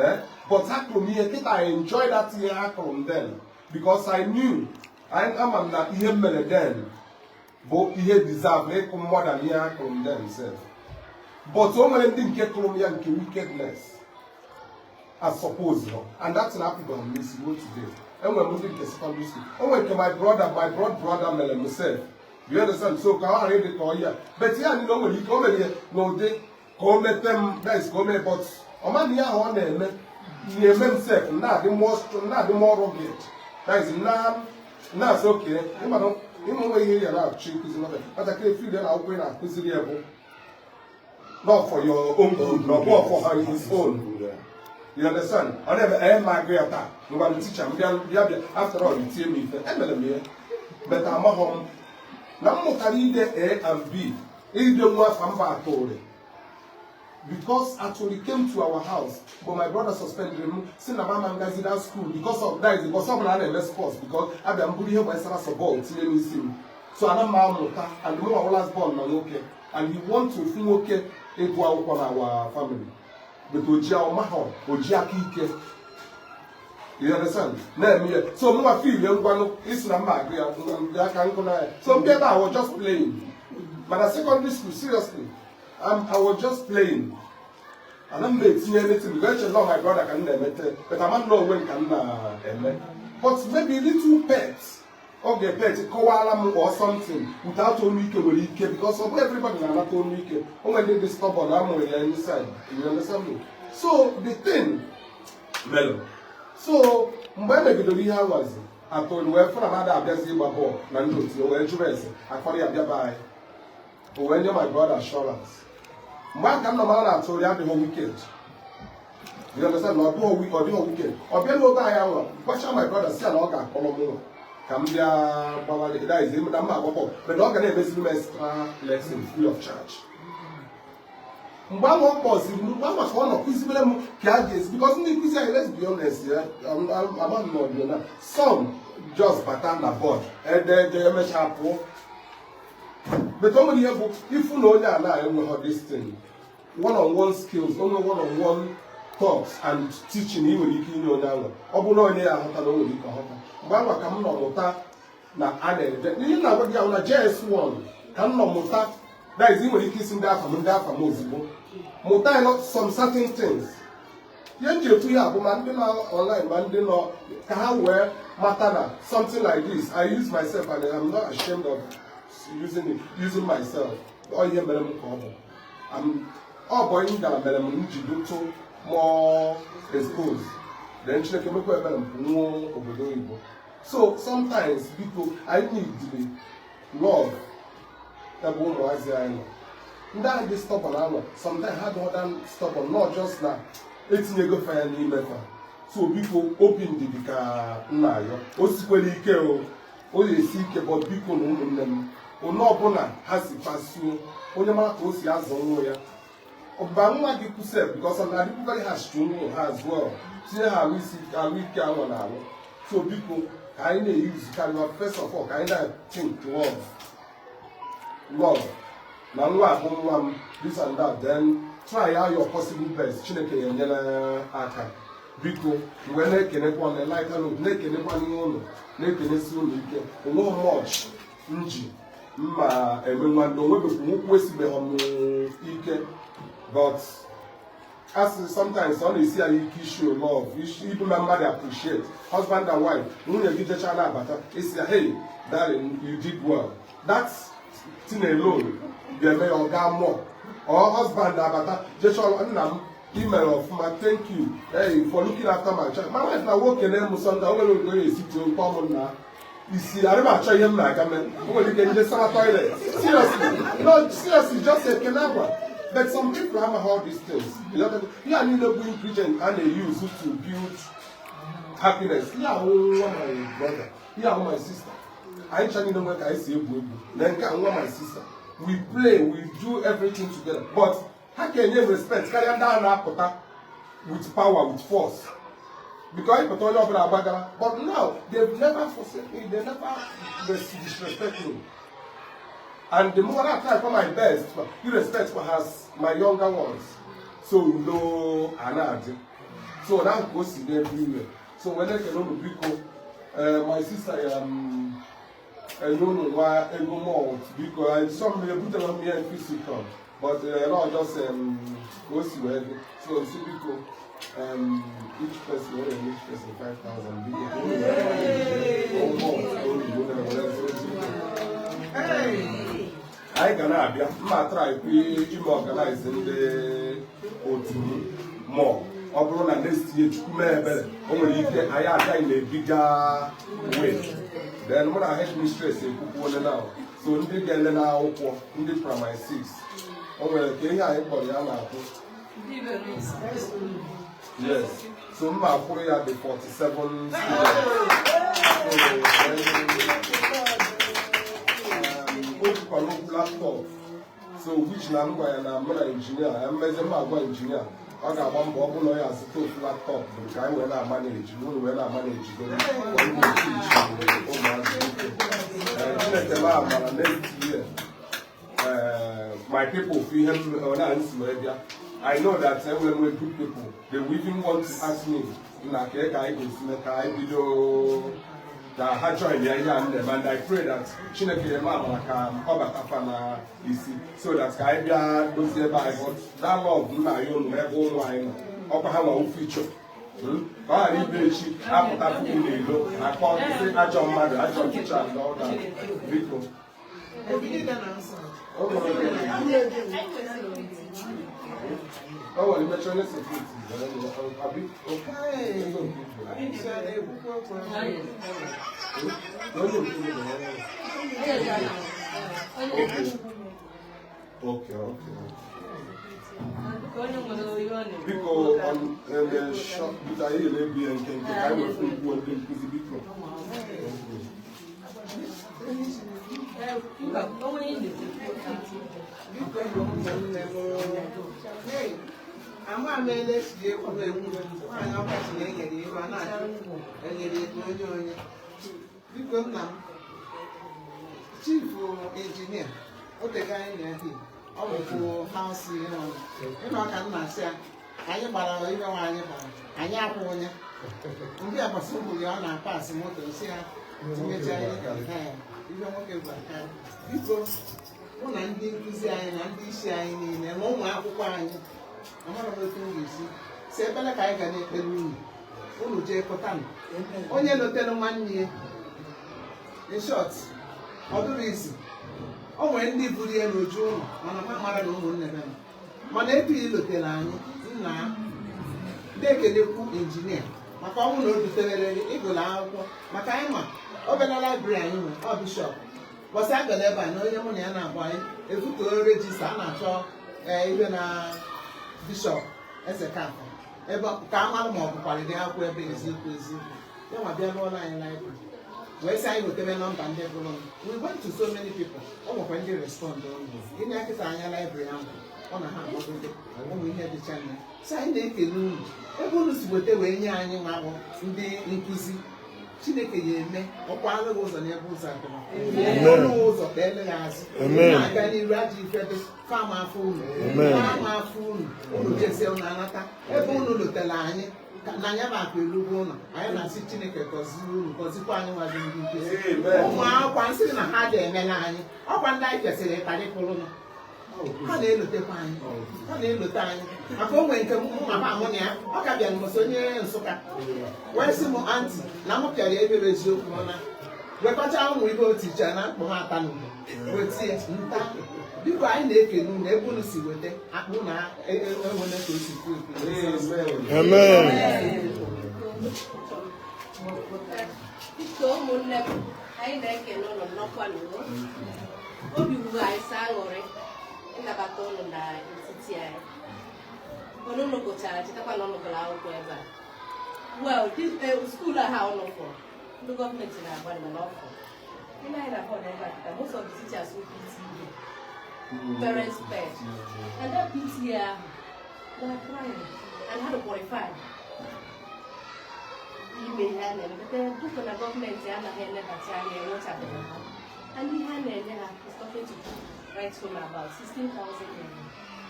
eh, but ha kụrụ m ihe kịta, I enjoy that ihe ha kụrụ m then, because I knew, ama m na ihe m mere then bụ ihe deserve ịkụ more than ihe ha kụrụ m then sef. But o nwere ndị nke kụrụ m ya nke wickedness, I suppose no, and that thing apụbeghị m n'isi ruo today. Enwere m ndị nke secondary school, o nwere nke my brother, my blood brother mere m sef. You understand? So ka ọ ghara ịdị ka ọ ya, but ya niile, o nwere ike o mere ya n'ụdị ka o mete m, that is ka o mee, but ọ ma na ihe ahụ ọ na-eme na-eme m sef na-adị more strong, na-adị more rugged. That is na na-asị oke ịmana ịmụ nwe ihe ya na-achọ ịkụzi nwata nwatakịrị feel na akwụkwọ ị na-akụziri ya bụ not for your own good, not for her his own. You understand? Ọ na-eme ee ma agụ ya taa, ngwa ticha m bịa bịa bịa. After all, itie m ife emere m ya, but amaghọ m na m mụtara ide A and B, ide nwa afa mba atụrụ, because Aturi came to our house, but my brother suspended m, si na mama ngazi that school because of that is because ọ bụla a na-eme sports, because abịa m bụrụ ihe gbasara sọ bọọlụ tinye n'isi m. So ana m amụta, and mụ nwa last born na nwoke, and he want to ofu nwoke ịgụ akwụkwọ na our family, but oji ọmahọ oji aka ike, you understand, na-eme ya. So mụnwa feel ngwanụ isi na mma agụ ya ngwa aka nkụ na ya. So mbịa ebe I was just playing, mana secondary school, seriously, I was just playing. Ana m na-etinye anything because eche nọ my brother ka m na-emete, but ama m na onwe m ka m na-eme. But maybe little pet oge pet kọwara m or something without olu ike nwere ike, because ọ bụ everybody na-anata olu ike. O nwere ndị dị stubborn, amụrụ ya inside. You understand me? So the thing melụ, so mgbe e megidere ihe anwazi atụrụ wee fụ na mmadụ abịazi ịgba bọọlụ na ndị otu ya, wee jụrụ ese akọrọ ya bịaba anyị, o wee nye my brother assurance. Mgbe aka m nọ mara na atụrụ ya adịghị wicked. You understand? Na ọ dịghị ọ dịghị wicked. Ọ bịa n'obe anyị anwa, gwacha my brother si ya na ọ ga-akpọrọ m nwa ka m bịa gbawara, that is na mma agba bọọlụ, but ọ ga na-emeziri m extra lesson free of charge. Mgbe ahụ ọ kpọziri m, mgbe ahụ ka ọ nọ kụzibere m ka a ga-esi, because ndị nkụzi anyị, let's be honest, ya ama m na ọ dị na some just bata na board ede ede, emechaa pụọ. But o nwere ihe bụ ifu na onye a na-enweghị this thing, one on one skills, onwe one on one talks and teaching ị nwere ike inye onye ahụ, ọ bụrụ na onye ya aghọta na o nwere ike ọghọta. Mgbe ahụ ka m nọ mụta na a na-ede ihe na-agwa gị ahụ na JS1 ka m nọ mụta. That is, ị nwere ike isi ndị afa m, ndị afa m ozugbo mụta ya some certain things. Ihe m ji ekwu ya bụ ma ndị nọ online, ma ndị nọ, ka ha wee mata na something like this, I use myself and I'm not ashamed of using it, using myself. Ọ ihe mere m ka ọ bụ ọ bụ m gara mere m njidotụ more expose, then Chineke mekwa ebere m nwụọ obodo oyibo. So sometimes, biko, anyị need love ebe ụmụazị anyị nọ. Ndị ahụ dị stubborn anọ, sometimes ha dị other stubborn, not just na etinyego fa ya n'ime fa. So biko, obi ndidi ka nna ayọ. O sikwere ike, o esi ike, but biko na ụmụnne m, onye ọbụla ha si kpasuo, onye mara ka o si azụ nwa ya, ọba nwa gị kwụsị, because ọ na-adịkwu very harsh to ụmụ ha as well, tinye ha arụ isi, arụ ike anwa na arụ. So biko, ka anyị na-eyuzu karịa, first of all, ka anyị na-think love, love na nwa abụ nwa m, this and that, then try out your possible best. Chineke ya enyere aka. Biko, mgbe na-ekenekwa na lighter note, na-ekenekwa n'ihe ụlọ, na-ekenesi ụlọ ike. Onwe much nji mma eme nwanne, onwebekwu nkwụ esibeghị m ike, but as sometimes ọ na-esi anyị ike issue love, ibu na mmadụ appreciate husband and wife. Nwunye gị jecha na-abata, isi ya, "Hey darling, you did well." That thing alone ga-eme ya ọ gaa more. Or husband abata jecha ọrụ, "Nna m, ị mere ọfụma, thank you, hey, for looking after my child." My wife na nwoke na-emu Sunday, o nwere oge ọ ga-esi tuo mkpọ m na isi arị m achọ ihe m na-aga mee. O nwere ike nje sara toilet. Seriously, no, seriously, just ekene agwa. But some people amaghị all these things. Ya niile bụ ingredient a na-use to build happiness. Ya ahụ nwa my brother, ya ahụ my sister, anyị ncha niile nwere ka anyị si egwu egwu na nke a. Nwa my sister, we play, we do everything together, but ha ga-enye respect karịa ndị a na-apụta with power, with force, because ịpụta, onye ọbụla agbagara. But now they've never forsaken me, they never disrespect me, and the more I try for my best, you respect for has my younger ones. So udo a na-adị. So na ka o si dị everywhere. So wee na-ekele unu, biko. My sister ya enye unu nwa ego malt. Biko, some ebutere m ihe physical, but not just ka o si wee dị. So si biko, each person, wey each person 5,000, biko, ka unu wee manage malt olu na-ewere ozi. Anyị ga na-abịa mma try ime organize ndị otu m mọ. Ọ bụrụ na next year, Chukwu mee ebere, o nwere ike anyị abịaghị na ebiga way. Then mụ na headmistress ekwukwu onye now, so ndị ga-ele n'akwụkwọ ndị primary 6, o nwere ka ihe anyị kpọrọ ya na-akwụ. Yes, so mma akwụrụ ya dị 47 students. So then, o jikwara okwu laptop, so which na m gwa ya na mụ na injinia mmezi mma agwa injinia, ọ ga-agba mbọ, ọ bụrụ na ọ ya azụta ofu laptop bụ ka anyị wee na-ama na-eji unu wee na-ama na-ejigo ụmụazị ike. Chineke ma amara, next year, my people feel ihe m na nsi wee bịa. I know that enwere m good people. They will even want to ask me na ka ka anyị ga-esi mee ka anyị bido ka ha join ya ihe a m na-eme, and I pray that Chineke ya eme amara ka ọ batafa na isi, so that ka anyị bịa dozie ebe anyị. But that love m na-ayọ unu ebe ụmụ anyị nọ, ọkwa ha nwa future. Ka ọ ghara ibe echi apụta puku n'ilo akpọ sị ajọ mmadụ, ajọ teacher and all that. Biko. O nwere imecha onye security abi ego nke ibu. Onye nke ibu. Okay. Biko, on the short bit, anyị na-ebi ya nke nke ka anyị wee kwuo ndị nkụzi, biko. Biko, ụmụnne m, hey, ama m ele si ekwu ekwu. Nwaanyị ọkachị na enyere ego a na-achụ enyere ego onye onye. Biko, nna m, chief injinia, o tego anyị na-ehi, ọ bụkwu house ihe ọnụ ịnọ ka m na-asị ya anyị gbara ihe nwa anyị gbara anyị akwụ onye ndị agbasa ụmụ ya, ọ na-apasị moto si ya tinyecha ihe. Ee, ihe nwoke gwara ka biko, mụ na ndị nkụzi anyị na ndị isi anyị niile na ụmụ akwụkwọ anyị, amara m otu m ga-esi si ebele ka anyị ga na-ekpere unu. Unu jee kụtanụ onye lotere nwanne ya. In short, ọ dụrụ isi, o nwere ndị buru ya n'uju ụlọ, mana ma mara na ụmụnne be m, mana etu i lotere anyị, nna ndị ekelekwu injinia, Maka ọ bụrụ na o duterere gị ịgụrụ akwụkwọ, maka anyị ma obere library anyị nwe, ọ bishọp bọsị agara ebe a na onye mụ na ya na-abụ, anyị ebutuo register a na-achọ ihe na Bishọp Ezekafọ ebe ka a mara ma ọ bụkwara dị akwụkwọ ebe. Eziokwu, eziokwu, ya nwa bịa lụọla anyị library, wee sị anyị wetebe nọmba ndị gụrụ m. We went to so many people, ọ nwekwa ndị respond ọnụ ịnye akịta anya library ahụ, ọ na ha agbagote ụmụ ihe dịcha nne. So anyị na-ekele unu ebe unu si weta wee nye anyị nwa bụ ndị nkụzi. Chineke ya eme ọkwa alụghị ụzọ n'ebe ụzọ adịrọ ọnụ ụzọ ka eleghị azụ na-aga n'iru. Ajọ ife dị fama afọ unu, fama afọ unu, unu jezie, unu anata ebe unu lotere anyị na anya bụ akụ elugwu ụlọ. Anyị na-asị Chineke gọzie unu, gọzikwa anyị nwazi ndị nkụzi. Ụmụ akwụkwọ nsị na ha dị emela anyị ọkwa ndị anyị kwesịrị ịtarị pụrụnụ, ha na-elotekwa anyị, ha na-elote anyị, maka o nwere nke mama mụ na ya ọ ka bịara mbọsị, onye Nsụka, wee sị m, "Aunty," na m pịara ya ebere. Eziokwu, ọ na wekọcha ụmụ ibe otu iche na mkpọ ha ata n'ugbo wetie nta. Biko, anyị na-ekele unu ebe unu si weta akpụ na enwere ka o si kwu ekwu. Amen. Biko, ụmụnne m, anyị na-ekele ụnụ nnọkwa n'uo. Obi wuru anyị sọ aṅụrị ịnabata ụnụ n'etiti anyị. Onye ụnụ gụchara, chetakwa na ụnụ gụrụ akwụkwọ ebe a. Well, this school a ha ụnụ fụrụ, ndị gọọmenti na-agbalị, mana ọ fụrụ ndị anyị na bọọdụ ebe a kịta, most of the teachers wụ PTA, parents paid, and that PTA ahụ, they are crying and ha qualified ime ihe a na-eme, but dịka na gọọmenti anaghị elebata anya, enwechabeghị ha, and ihe a na-enye ha is nothing to write home about, 16,000 naira.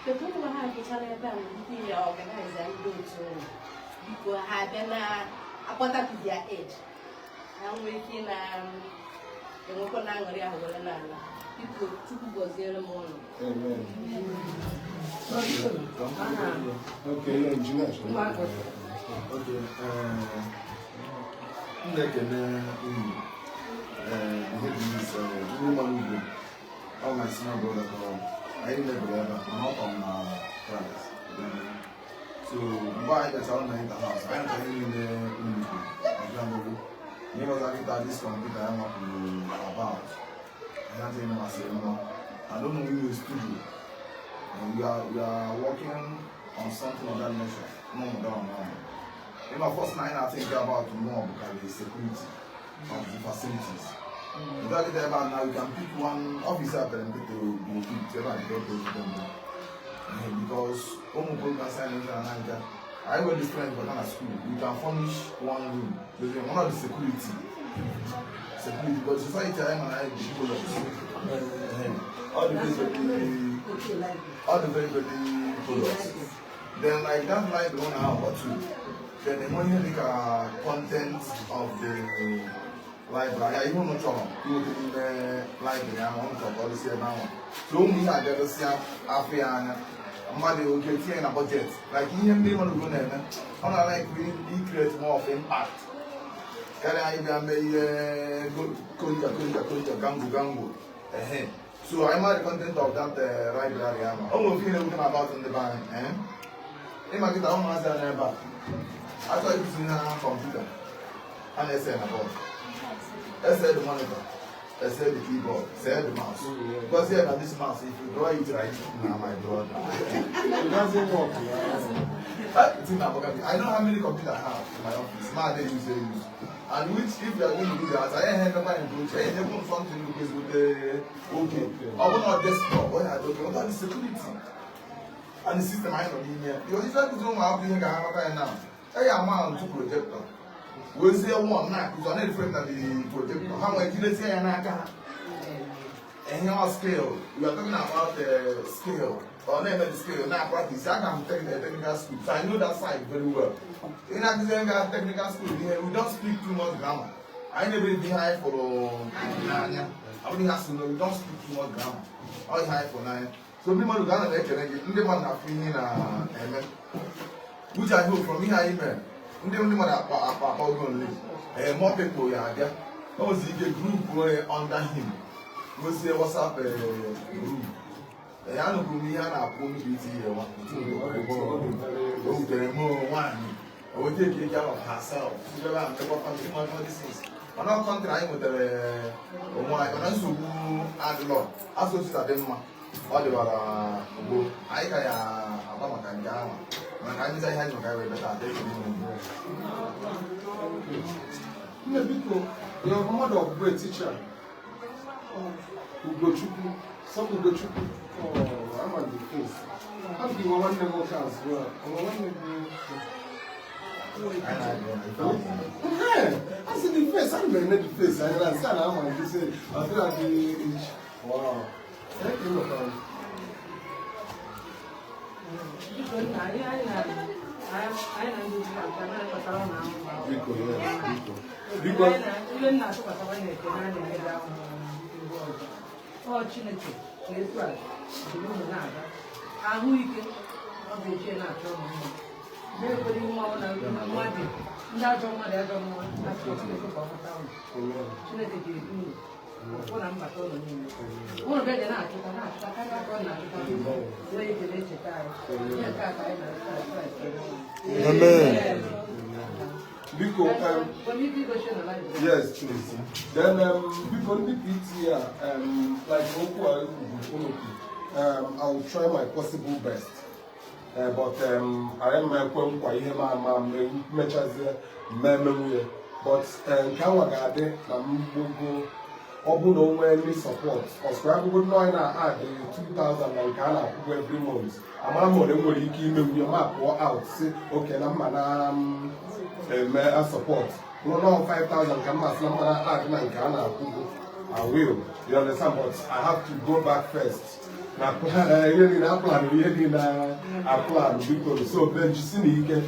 But ụmụ ha agụchala ebe a nwere ike ya organize ndị otu ụlọ. Biko, ha abịa na akpọta to their age, ha nwee ike na enwekwa na aṅụrị ahụ were n'ala. Biko, Chukwu gọziere m ụlọ. Amen. Okay, yeah, engineer. Okay, m na-ekene unu, ihe dị n'isi ndị mmadụ ugbo. Ọ my senior brother ka ọ anyị mebiri ebe a, mana ọ tọ m na class. So mgbe anyị bịachara na inter house, anyị nụchara ihe niile unu kwuru ọbịa mbụ ihe ọzọ kịta. This computer ya mapụrụ about anyị adịghị masịrị mma. I don't know in studio and we are working on something of that nature. No down now. In my first nine, I think about more because the security of the facilities. In that about now, you can pick one officer to go to and because ụmụ program sign in Naija, I went to student but at school. You can furnish one room. There's one of the security, but society I am and I the all the very all the very very products. Then like that light, the one hour or two. Then the money like content of the library. I even not sure you in the library. I'm on top of this here now. So ụmụ ihe abịagosi afọ ya anya mmadụ oke tinye na budget, like ihe ndị mmadụ go na-eme, ọ na like create more of impact karịa anyị bịa mee ihe konja konja konja gangu gangu ehe. So anyị ma the content of that library ahụ, o nwere ofe ihe na-ewute m about ndị be anyị, eh? Ịma kịta ụmụazị a n'ebe a achọ ịkụzi ha kọmputa, a na-ese na board, ese the monitor, ese the keyboard, ese the mouse, because here na this mouse, if you draw it right na, my brother, It doesn't work. Thing about I know how many computers I have in my office. Ma dey use, dey use. And which if you are going to do that, I ain't never approach. I ain't never something look is with the okay. I will not desktop. Why I don't know the security and the system I know in here. Because if I could do my application, I have right now. I am on two projector. We say one now because I need different than the projector. How much you say na aka? And your scale, we are talking about the scale. Or name the scale now practice. I can take the technical school, so I know that side very well. In Akizenga technical school, here we don't speak too much grammar. I never behind for Nanya. I only have to know we don't speak too much grammar. All high for nine. So ndị mmadụ ga-ana na-ekele gị, ndị mmadụ na-afụ ihe na-eme. Which I hope from ihe anyị mere, ndị mmadụ akpa akpa akpa ogo ole. More people ya abịa. O nwezi ike group onye under him. Nwezie WhatsApp group. Anụkwuru m ihe a na-akwụ onye PTA nwa. O wutere m nwaanyị. O wee take care of herself. Ebe a mmekwa family ma all these things. Mana country anyị nwetara onwe anyị, mana nsogbu adịlọ. Asụsụ na dị mma. Ọ dịwara gboo. Anyị ka ya agba maka nke ahụ. Mana ka anyị mechaa ihe anyị maka ya wee beta adị. Nne biko, your mother of great teacher, Ugochukwu, some Ugochukwu, oh, I'm on the face. How do you want them work as well? I want them. Hey, I see the face. I'm going to the face. I understand. I'm going to say, I feel like the age. Wow. Thank you, man. Biko nna anyị anyị na anyị na ndị otu na-abịa na-akpatara ụnụ ahụhụ. Biko, yes, biko. Biko, Ihe nna atụkwasịkwa na-ekene a na-emega ahụhụ ihu ọzọ. Ọ Chineke ka etu a jiri unu na-aga. Ahụike ọ bụ echi na-achọ ụmụ mma. Na-ekwere ihe ọbụla mmadụ ndị ajọ mmadụ ajọ mmụọ achọ Chineke ka ọ kpata unu. Chineke ga-edu unu ụkwụ na mbata ụlọ niile. Ụnụ bịa dị na-achụta na-achụta karịa ka ọ na-achụta nwee ike na-echeta anyị. Ihe nke a ka anyị na-achụta Kraịst. Amen. Biko, Nwere ike igochi na library. Yes, please. Then, biko ndị PTA, like okwu a ekwuru unu kwu, I will try my possible best. But anyị ma ekwe nkwa ihe ma ama mechazie mmemme nwunye. But nke anwa ga-adị na mgbogo ọ bụ na o nwee any support. Ọsọ akwụkwọ nọ anyị na-adị 2000 na nke a na-akwụkwọ every month. Amara m ole m nwere ike ime nwunye ma pụọ out si oke na mma na eme a support. No, no, 5,000 ka mma sị na mma na-adị na nke a na-akwụgo. I will. You understand? But I have to go back first. Na ihe niile a plan, ihe niile a plan biko. So ben jisi na ike.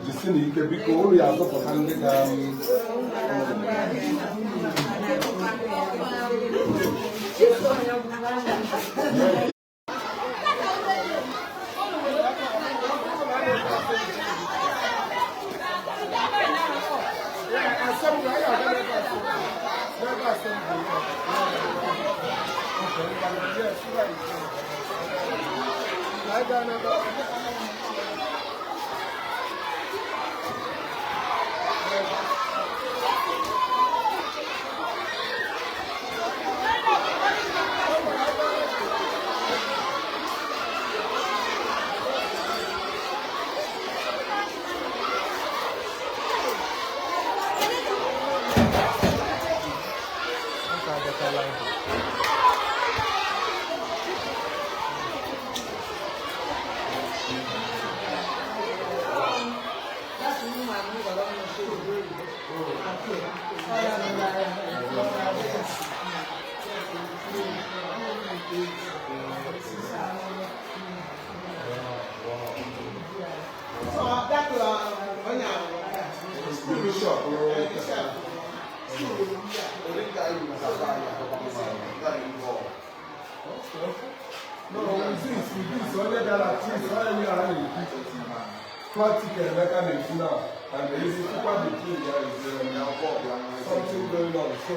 Jisi na ike biko ụlọ ya azọpụta ndị ga So that onye ahụ. Bishop. No, this, this, onye bịara this, onye bịara na-ekwu. Practical Emeka na-ekwu now, and there is super between there is something going on. So,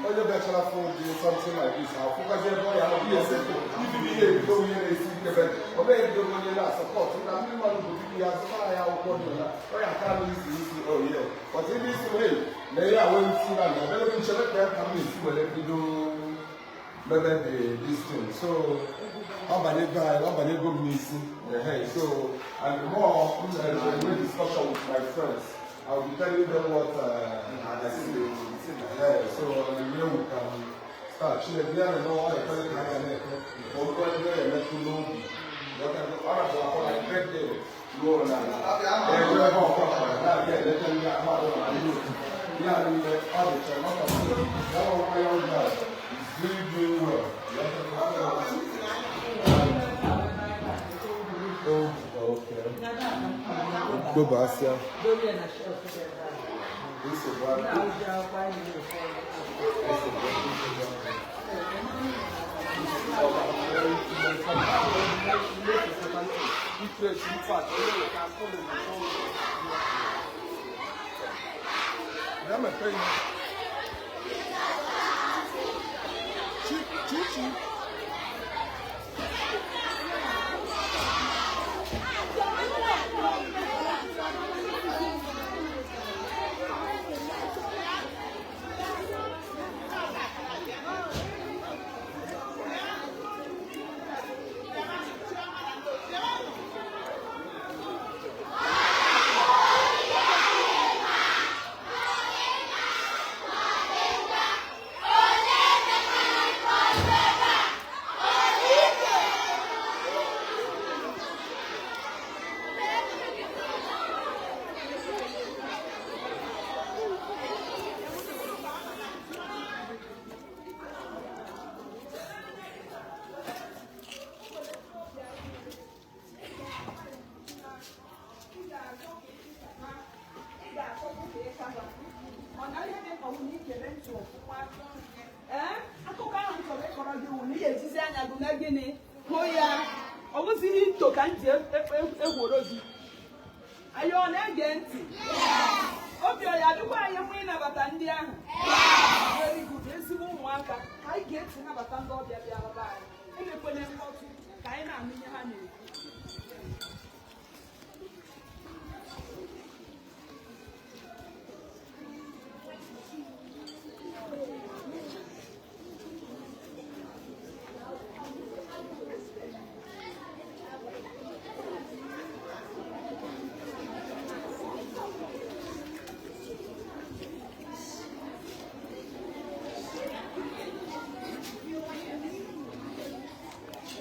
onye bịachara for dị something like this, akwụkwazi ebe ọ ya ahụ ihe ese ibi ihe ebido ihe na-esi ike be ọ bụghị ebido onye na-asọpọt na ndị mmadụ bụ dibịa ya zụtara ya akwụkwọ dị na ọ ya aka n'isi isi oh yeah, but ebe isi hey na ihe a wee isi na na ebe nchere ka ya ka m na-esi were bido mebe the this thing. So ọ banyego anyị, ọ banyego m n'isi. Ehe, so and the more m na-enwe discussion with my friends, I will be telling them what I see. Yeah, so the way we can start. Chineke ya na ọ ekpere ka a ga na-ekpe ka o ruo ebe ya emetụ n'obi. Ọ na-abụ akọ na birthday ruo na ebe ebe ọkọ na-abịa eleta ndị ahụ adịghị na ndị otu. Ya niile ọ dịcha nwata ya nwekwa ya oge a is really doing well. Oh, okay. Gbobasịa. Dobe ya na shelf dị ebe a. Nsogbu adịghị. Na-ahụzi akwụkwọ anyị na-esi. Chi, chi, chi. Akpọghị ka ịkaba. Mana ihe dị mkpa bụ na ikere ntị ọfụma. Ee, akụkọ ahụ m chọrọ ịkọrọ gị wụ na ị ga-ejizi anya gị na gịnị hụ ya. Ọ bụzighị ito ka m ji egworo gị. Anyị ọ na-ege ntị? Obi ọ ya adịkwa anyị mma ịnabata ndị ahụ? Very good. Ezigbo ụmụaka, ka anyị ga-esi nabata ndị ọbịa bịara be anyị. Emekwana mkpọtụ, ka anyị na-anụ ihe ha na-ekwu.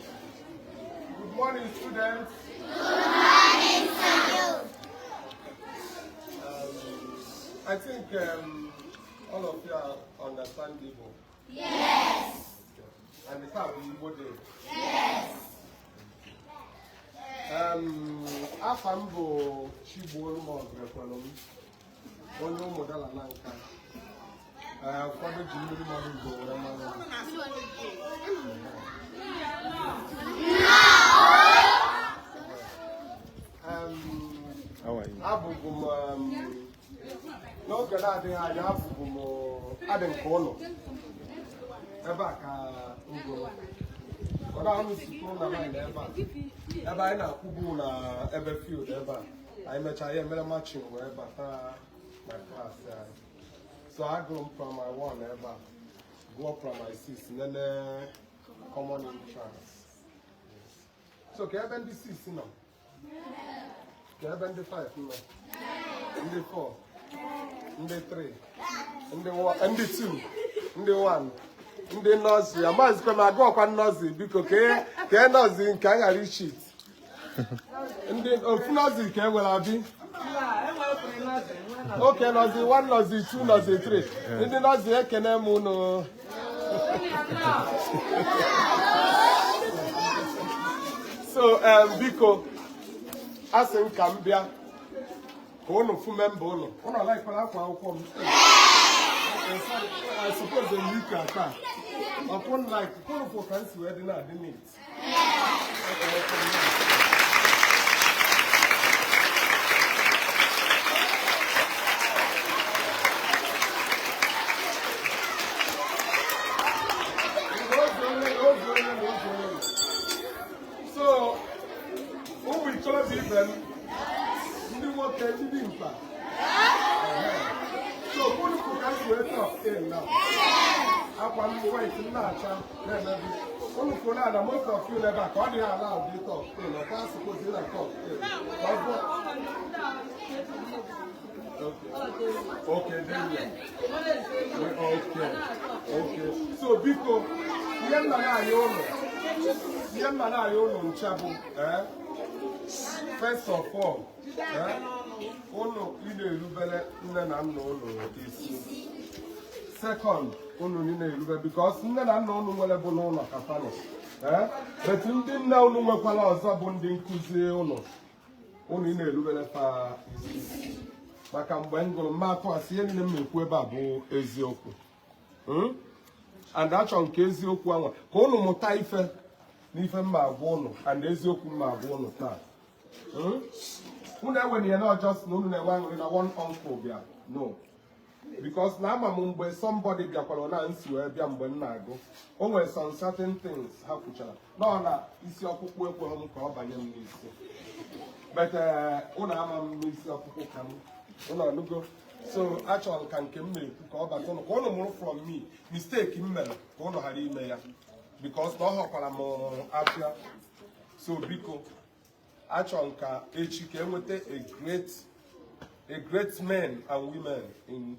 Good morning, students. Good morning, sir. I think all of you are understand Igbo. Yes. And the time Igbo Day. Yes. Afa m bụ Chigbuolu m Ọgụrekwelu m, onye Ụmụdala na Nka. Ụfọdụ ji mmiri mmadụ ugo were mmanụ m. Abụbu m n'oge na-adịghị anya, abụbu m adị nke ụlọ ebe a ka m gụrụ. Ọ ahụ sikwuru na line ebe a, ebe anyị na-akwụbu na ebe field ebe a. Anyị mechaa ya, emere marching wee bata na klaasị anyị. So agụrụ m primary 1 ebe a, gụọ primary 6, nene common entrance. So ka ebe ndị 6 nọ, ka ebe ndị 5 nọ, ndị 4, ndị 3, ndị 1, ndị 2, ndị 1, ndị nursery. Amazikwa m agụ ọkwa nursery. Biko, kee nursery nke a ghara icheat. Ndị ofu nursery ka e nwere abi? Okay, nursery 1, nursery 2, nursery 3. Ndị nursery, ekene m unu. So biko, asị m ka m bịa ka unu fụ member unu. Unu alikekwala akwa akwụkwọ m? I suppose eyi ka taa ọkwụ like kwụrụ fụ ka m si wee dị na-adị neat. Akwa akwụkwọ m na- Oge onye, oge onye na oge onye. So ụmụ ikorobịa ibe m, ndị nwoke, ndị dị mkpa, so unu fụ ka m si wee tuck in now. Akwa m white m na-acha na-emebi. Unu kwuru na most of you n'ebe a ka ọ dịghị ala ụdị tuck in ọkwa suppose na tuck in ka ọ bụ. Okay, then yeah. Okay. So biko, ihe nna na-aya ụlọ ncha bụ first of all, ụnụ ị na-erubere nne na nna ụnụ isi. Second, unu ị na-erube, because nne na nna ụnụ nwere bụ n'ụlọ kafanị, but ndị nne ụnụ nwekwara ọzọ bụ ndị nkụzi ụnụ. Ụnụ ị na-erubere fa isi, maka mgbe m gụrụ mmatụ asị, ihe niile m na-ekwu ebe a bụ eziokwu. And achọrọ m ka eziokwu anwa ka ụnụ mụta ife n'ife mma agwa ụnụ and eziokwu mma agwa ụnụ taa. Unu enwere ihe na ọjọọ na unu na-enwe aṅụrị na one uncle bịa, no, because na ama m mgbe somebody bịakwara na nsi wee bịa mgbe m na-agụ, o nwere some certain things ha kwuchara nọ na isi ọkpụkpụ ekweghị m ka ọ banye m n'isi. But unu ama m n'isi ọkpụkpụ ka m unu anụgo. So achọrọ m ka nke m na-ekwu ka ọ bata ụnụ, ka ụnụ mụrụ from me mistake m mere, ka ụnụ ghara ime ya, because na ọ ghọkwara m afịa. So biko, achọrọ m ka echi ka enweta a great men and women in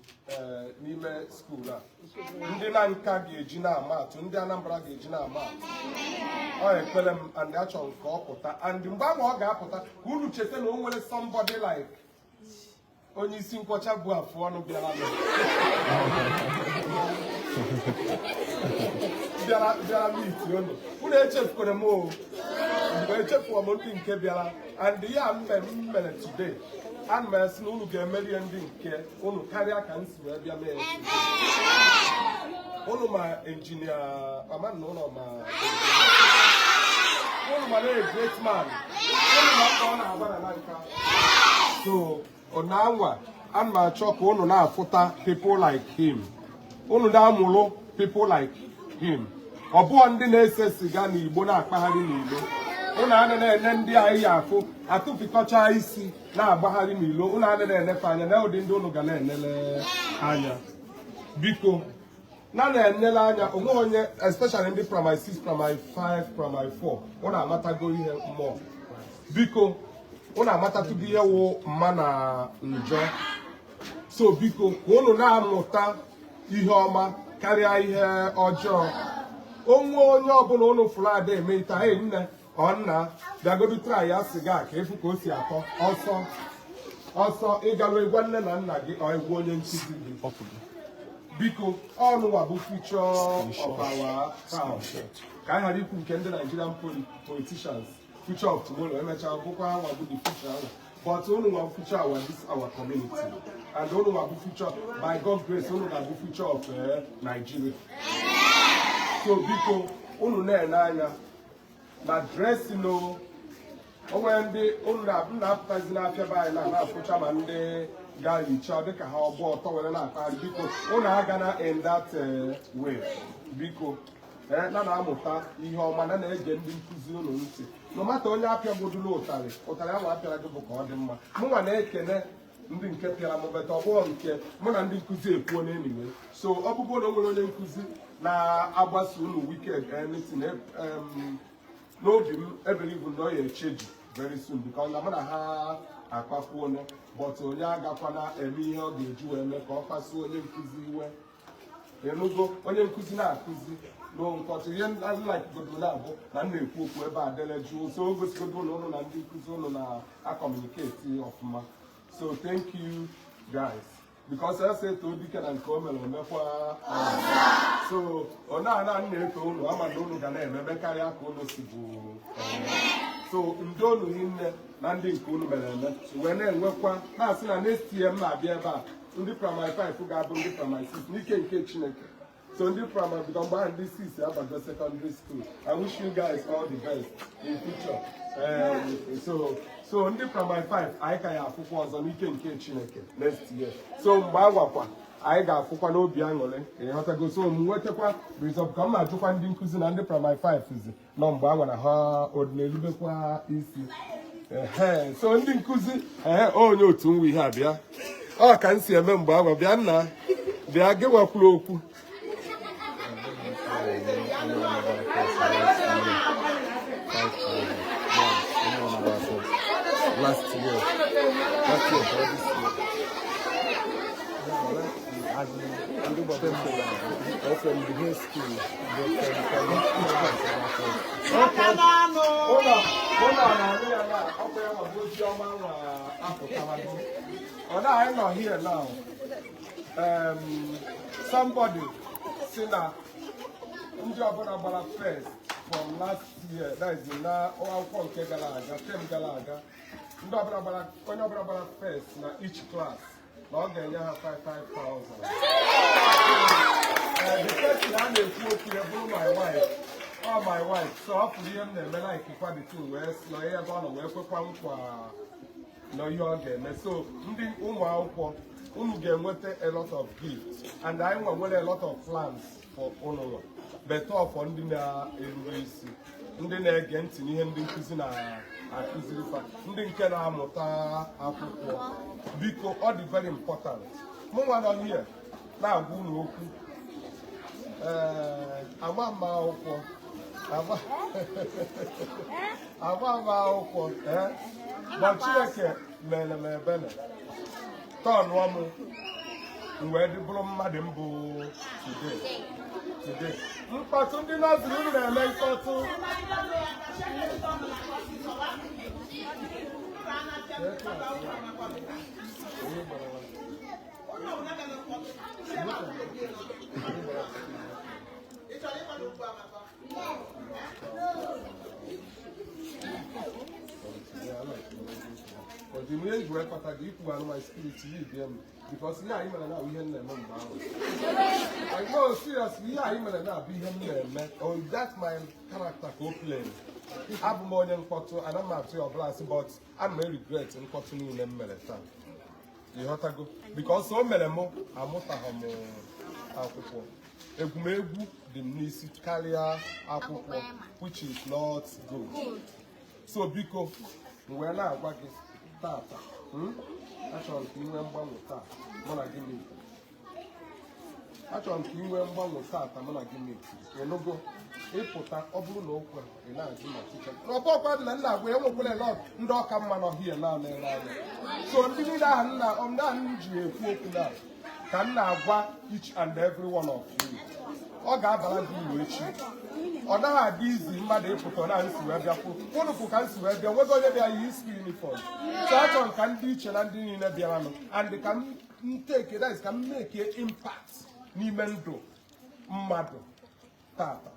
n'ime school a, ndị na nka ga-eji na-ama atụ, ndị Anambra ga-eji na-ama atụ. Ọ ekpere m and achọrọ m ka ọ pụta, and mgbe ahụ ọ ga-apụta, ka unu cheta na o nwere somebody like onye isi nkwọcha bụ afụ ọnụ bịara meet unu. Unu echefukwara m o mgbe echefuo m ndị nke bịara, and ya m mere today. Ana m esi na unu ga-emeri ndị nke unu karịa ka m si wee bịa mee. Unu ma engineer ama na ụlọ ma unu ma na a great man. Unu ma ka ọ na-agba na nka. So ọ na-anwa, ana m achọ ka unu na-afụta people like him. Unu na-amụrụ people like him. Ọ bụghị ndị na-ese siga na igbo na-akpagharị n'ilo. Unu ana na-ene ndị anyị ya afụ atụfikọcha isi na-agbagharị n'ilo. Unu ana na-enefe anya na ụdị ndị unu ga na-enele anya. Biko, na na-enele anya onwe onye, especially ndị primary 6, primary 5, primary 4, unu amatago ihe mmụọ. Biko, unu amatatụgo ihe wụ mma na njọ. So biko, ka unu na-amụta ihe ọma karịa ihe ọjọọ. Onwe onye ọbụla unu fụrụ ada eme ita, "Hey nne, ọ nna, bịagodu try ya siga ka efu ka o si atọ." Ọsọ ọsọ ịgarụ ịgwa nne na nna gị ọ ịgwa onye nkụzi gị. Biko, ọnụwa bụ future of our town. Ka anyị ghara ikwu nke ndị Nigerian politicians, future of tomorrow, emechaa bụkwa anwa bụ the future ahụ. But unu nwa future our this our community, and unu nwa bụ future, by God grace, unu ga-abụ future of Nigeria. So biko, unu na-ene anya na dressing o. O nwere ndị unu na-apụtazi n'afịa be anyị na na-afụcha ma ndị ga-ehicha dịka ha ọgbọ ọtọ were na-akpagharị. Biko, unu agana in that way. Biko, na na-amụta ihe ọma, na na-ege ndị nkụzi unu ntị. No mata onye apịagodulu ụtarị, ụtarị ahụ apịara gị bụ ka ọ dị mma. Mụnwa na-ekene ndị nke pịara m beta ọbụghọ nke mụ na ndị nkụzi ekwuo n'enyiwe. So ọ bụbụ na o nwere onye nkụzi na-agbaso unu wicked anything, n'obi m ebelieve na ọ ya echeji very soon, because na mụ na ha akpakwuone. But onye agakwana eme ihe ọ ga-eji wee mee ka ọ kpasuo onye nkụzi iwe. Enugo onye nkụzi na-akụzi n'nkọtụ ihe like godo na-abụ na m na-ekwu okwu ebe a dele jụụ. So o gosigodo ụlọ ụnụ na ndị nkụzi ụnụ na-acommunicate ọfụma. So thank you guys, because ese eto dike na nke o mere omekwa. So ọ na-ana m na-eto unu ama na unu ga na-ememe karịa ka unu si bụ. So ndị unu hinne na ndị nke unu mere eme wee na-enwekwa na-asị na next year m na-abịa ebe a, ndị primary 5 ga-abụ ndị primary 6 n'ike nke Chineke. So ndị primary bido mgbe ahụ ndị 6 abago secondary school. I wish you guys all the best in future. So ndị primary 5, anyị ka ya afụkwa ọzọ n'ike nke Chineke next year. So mgbe agwakwa anyị ga-afụkwa n'obi aṅụrị, ịghọtago? So m nwetakwa result ka m ma-ajụkwa ndị nkụzi na ndị primary 5 zi nọ mgbe agwa na ha ọdịna-erubekwa isi. Ehe, so ndị nkụzi, ehe, onye otu nwa ihe a bịa, ọ ka m si eme mgbe agwa bịa. Nna, bịa, gị nwekwuru okwu. Last year. Last year, or this year. As in, or from the whole school, but from each class of our class. Ụlọ ụlọ na-arụ ya na ọkwa ya nwa bụ ozi ọma nwa apụtawago. Ọ na anyị nọ here now. Somebody si na ndị ọbụla gbara first from last year, that is na akwụkwọ nke gara aga, term gara aga, ndị ọbụla gbara, onye ọbụla gbara first na each class, na ọ ga-enye ha 55,000. The person a na-ekwu okwu ya bụrụ my wife. Ọ my wife. So ọ fụrụ ihe m na-eme, like kwa the two wee nọ ihe ebe ọ nọ wee kwekwa nkwa na ihe ọ ga-eme. So ndị ụmụ akwụkwọ, unu ga-enweta a lot of gifts, and anyị nwa nwere a lot of plans for unu nwa, better for ndị na-erube isi, ndị na-ege ntị n'ihe ndị nkụzi na-akụziri fa, ndị nke na-amụta akwụkwọ. Biko, ọ dị very important. Mụ nwa nọ here na-agwa unu okwu, ee, ama m akwụkwọ, ama m akwụkwọ, ee, ma Chineke mere m ebere, tọnụọ m, m wee dị bụrụ mmadụ mbụ today. Today mkpọtụ ndị nursery unu na-eme mkpọtụ. Dị m ihe ji wee kpata gị ikwu anụ my spirit yi bịa m because ihe anyị mere na ihe m na-eme mgbe ahụ. I know, seriously, ihe anyị mere na-abụ ihe m na-eme. Oh, that's my character ka o play. Abụ m onye mkpọtụ, ana m atụ ya ọbụla asị, but ana m regret mkpọtụ niile m mere taa. Ịghọtago? Because o mere mụ amụtaghị m akwụkwọ. Egwumegwu dị m n'isi karịa akwụkwọ, which is not good. So biko, m wee na-agwa gị tata, achọrọ m ka ị nwee mgbanwe taa mụ na gị meet. Achọrọ m ka ị nwee mgbanwe tata mụ na gị metiri. Ịnụgo? Ịpụta, ọ bụrụ na o kwere, ị na-ajụ ma ticha n'ọkwa dị na nna agwa enwekwara lot ndị ọka mma nọ hie naanị ele anya. So ndị niile ahụ nna ndị ahụ m ji ekwu okwu na ka m na-agwa each and every one of you, ọ ga-abara gị uru echi. Ọ naghị adị izi mmadụ ịpụta na nsi wee bịa kwụ ụnụ kwụ ka nsi wee bịa nwego onye bịa yi isi uniform. So achọrọ m ka ndị iche na ndị niile bịaranụ and ka m take that is ka m make impact n'ime ndụ mmadụ tata,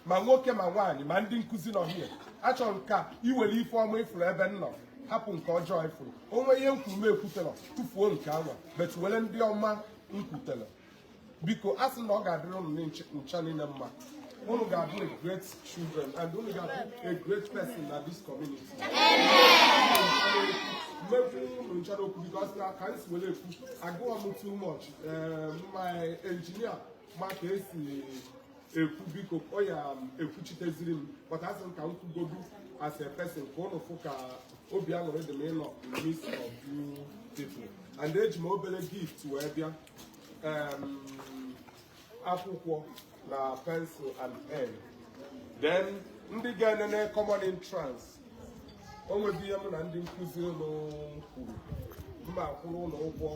ma nwoke ma nwaanyị ma ndị nkụzi nọ hie. Achọrọ m ka ị were ife ọma ịfụrụ ebe m nọ, hapụ nke ọjọọ ịfụrụ. Onwe ihe nkwuru m ekwutere, tụfuo nke anwa, but were ndị ọma m kwutere. Biko, a sị na ọ ga-adịrị unu ncha niile mma. Unu ga-abụ a great children and unu ga-abụ a great person na this community. Mmekwu unu ncha n'okwu because na ka m si were ekwu agụọ m too much. My engineer ma ka esi ekwu, biko ọ ya ekwuchiteziri m, but asị m ka m kwugodu as a person ka unu fụ ka obi aṅụrị dị m ịnọ in midst of you people. And eji m obere gift wee bịa, akwụkwọ na pencil and pen. Then ndị ga-enene common entrance, o nwebe ihe mụ na ndị nkụzi ụlọ kwuru, mma akwụrụ ụlọ ụgwọ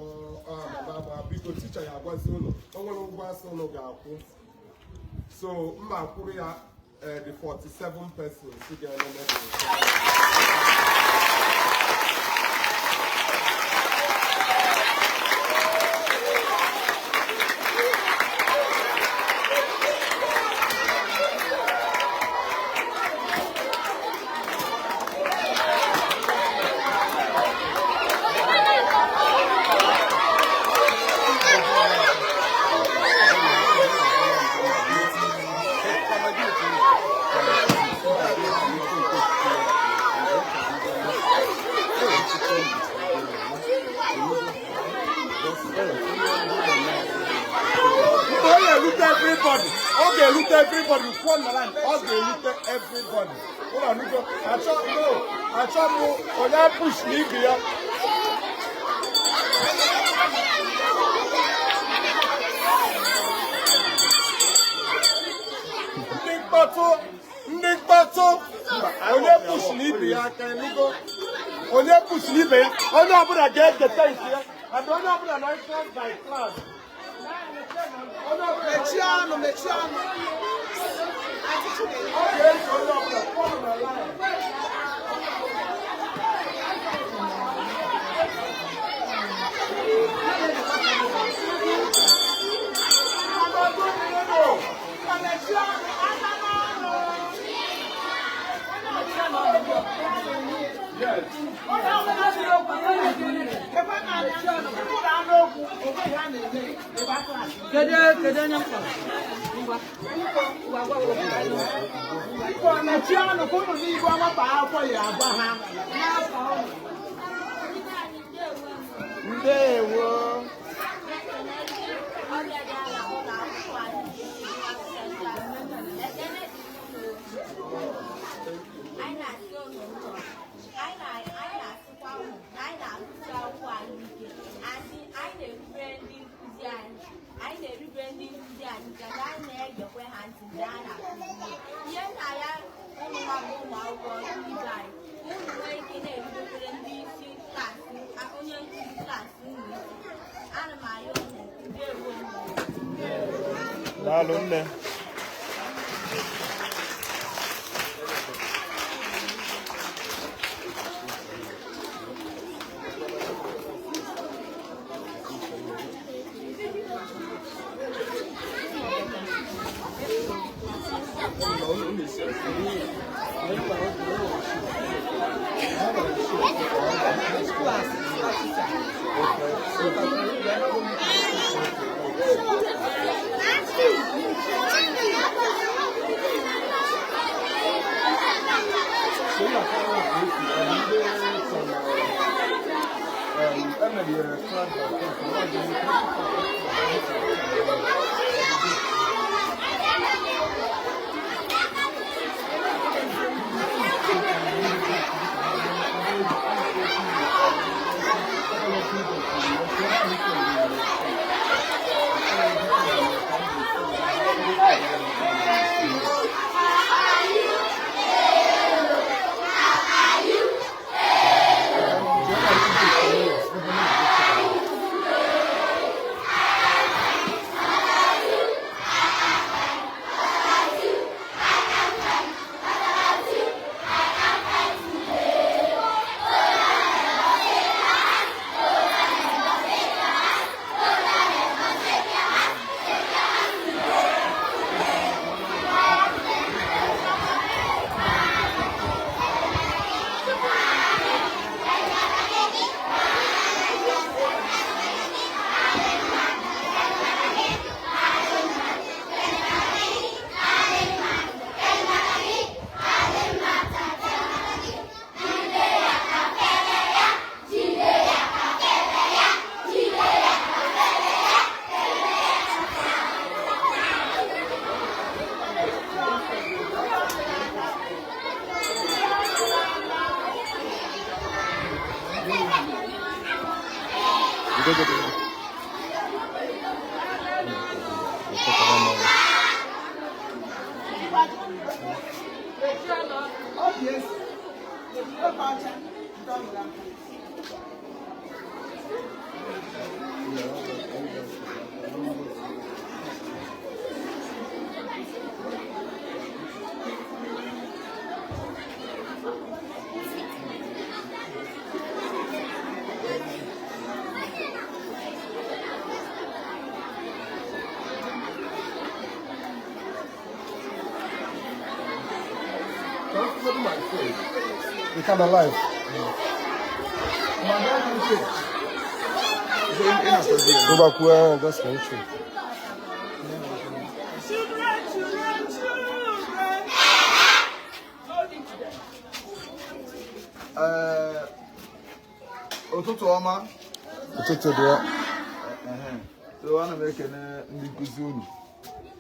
mama ma biko ticha ya agwazi ụlọ o nwere ụgwọ asị ụlọ ga-akwụ. So mma akwụrụ ya the 47 persons ga-enene. Ọ ga-erute everybody. Ọ ga-erute everybody. Kwuo na line. Ọ ga-erute everybody. Ụlọ anụgo. Achọ no. Achọ m onye push na ibe ya. Ndị mkpọtụ. Ndị mkpọtụ. Onye push na ibe ya aka enugo. Onye push na ibe ya. Onye ọbụla ga-egete nke ya. And onye ọbụla na class by class. Mechie ọnụ, mechie ọnụ. Ọ ga-eso onye ọbụla kwụọ na line. Mechie ọnụ, aka n'ọnụ. Yes. Onye ọbụla siri okwu, ekwe na mechie ọnụ, ụlọ anụ okwu, onwe ya na-eme ebe aka asị. Kedu onye m kpọrọ? Ngwa. Ngwa, gwa m okwu. Biko mechie ọnụ ka ụnụ n'ihu ọgbakọ akwụkwọ ya agwa ha. Ndewo. Anyị na-asị ụnụ nnọọ. Anyị na-asịkwa ụnụ na anyị na-agụsi akwụkwọ anyị ike. Asị anyị na-erubere ndị nkụzi anyị. Anyị na-erubere ndị nkụzi anyị ka na anyị na-egekwe ha ntị mgbe a na-akụzi ihe. Ihe nna ya ụmụ ha bụ ụmụ akwụkwọ ibe anyị. Unu nwee ike na-erubekwere ndị isi klaasị, onye nkụzi klaasị unu isi. Ana m ayọ unu, ndewo unu. Daalụ nne. You kind of life. Go back where that's very true. Children, children, children. Hold it there. Ụtụtụ ọma. Ụtụtụ dị ya. So ana m ekene ndị nkụzi unu,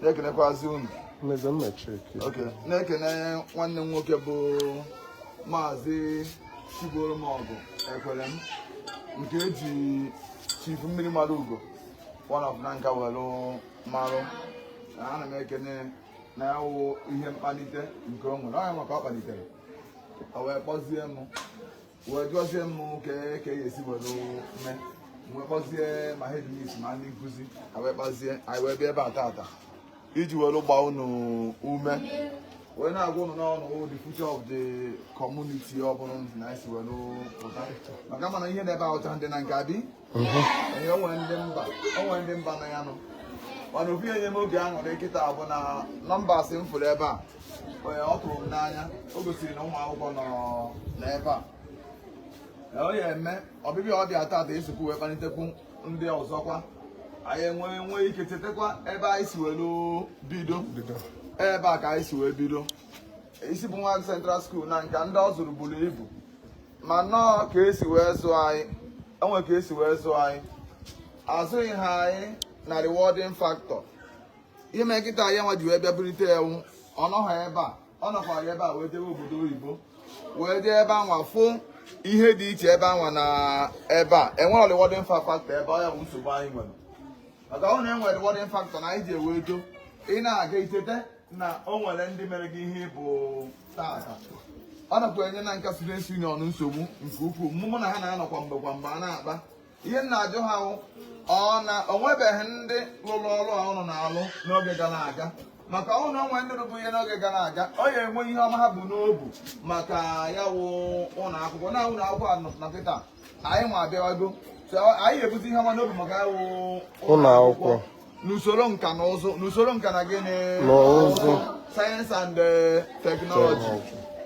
na-ekenekwazi unu. Mmezi mma cheke. Okay. Na-ekene nwanne m nwoke bụ Maazị Chigboromọgụ Ekwere m, nke eji Chief Mmiri Mara Ugo one of Nanka welu marụ. Ana m ekene na ya wụ ihe mkpalite nke o nwere, ọ ya maka ọ kpalitere o wee kpọzie m, wee jụọzie m ka ka e esi welu mee, wee kpọzie ma headmistress ma ndị nkụzi, a wee kpazie, anyị wee bịa ebe a tata iji welu gbaa unu ume, wee na-agwa unu n'ọnụ the future of the community ọ bụrụ na anyị si welu pụta, maka mana ihe na-ebe ahụcha ndị na nke abi ee, o nwere ndị mba, o nwere ndị mba nọ ya nụ. Mana ofu ihe nye m oge aṅụrị kịta bụ na nọmba sị m fụrụ ebe a, onye ọ tụrụ m n'anya, o gosiri na ụmụ akwụkwọ nọ n'ebe a. Ọ ya eme ọbịbịa ọbịa tata esokwu wee kpalitekwu ndị ọzọkwa, anyị enwee nwee ike chetakwa ebe anyị si welu bido, ebe a ka anyị si wee bido. Isi bụ nwa Central School na nka ndị ọ zụrụ buru ibu, ma nnọọ ka esi wee zụọ anyị, enwe ka esi wee zụọ anyị, azụghị ha anyị na rewarding factor. Ihe mere kịta ya nwa ji wee bịa bulite ewu, ọ nọghị ebe a, ọ nọkwara ebe a wee jebe obodo oyibo, wee jee ebe anwa fụ ihe dị iche ebe anwa na ebe a enwere rewarding factor. Ebe ọ ya bụ nsogbu anyị nwere, maka ọ na enwere rewarding factor na anyị ji ewe eto, ị na-aga ichete na o nwere ndị mere gị ihe bụ tata. Ọ nakwa enye na nka Students Union nsogbu nke ukwuu. Mụ na ha na-anọkwa mgbe kwa mgbe a na-akpa ihe m na-ajụ ha wụ, ọ na o nwebeghị ndị lụrụ ọrụ a ụnụ na-alụ n'oge gara aga, maka ọ na onwe ndị rụbụ ihe n'oge gara aga, ọ ya enwe ihe ọma ha bụ n'obu maka ya wụ ụlọ akwụkwọ na ụlọ akwụkwọ a nọ na kịta anyị nwa abịawago. So anyị ebuzi ihe ọma n'obi maka ya wụ Ụlọ akwụkwọ. N'usoro nka na ụzụ, n'usoro nka na gịnị Na ụzụ. Science and technology.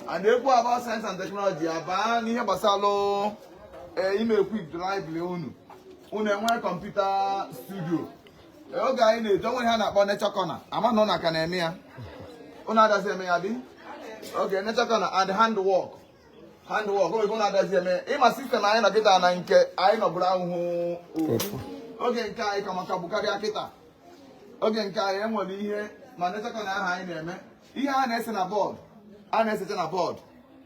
And ekwu about science and technology abaa n'ihe gbasara ime equip library unu. Unu enwee computer studio. Oge anyị na-eto, onwe ha na-akpọ nature corner. Ama na ụnụ aka na-eme ya? Unu adazi eme ya dị oge nature corner and handwork. Handwork oge unu adazi eme ya. Ịma system anyị nọ kịta na nke anyị nọbụrụ ahụhụ ofu. Oge nke anyị ka maka bụ karịa kịta. Oge nke anyị enwere ihe ma nature corner ahụ anyị na-eme, ihe a na-ese na board, a na-esecha na board.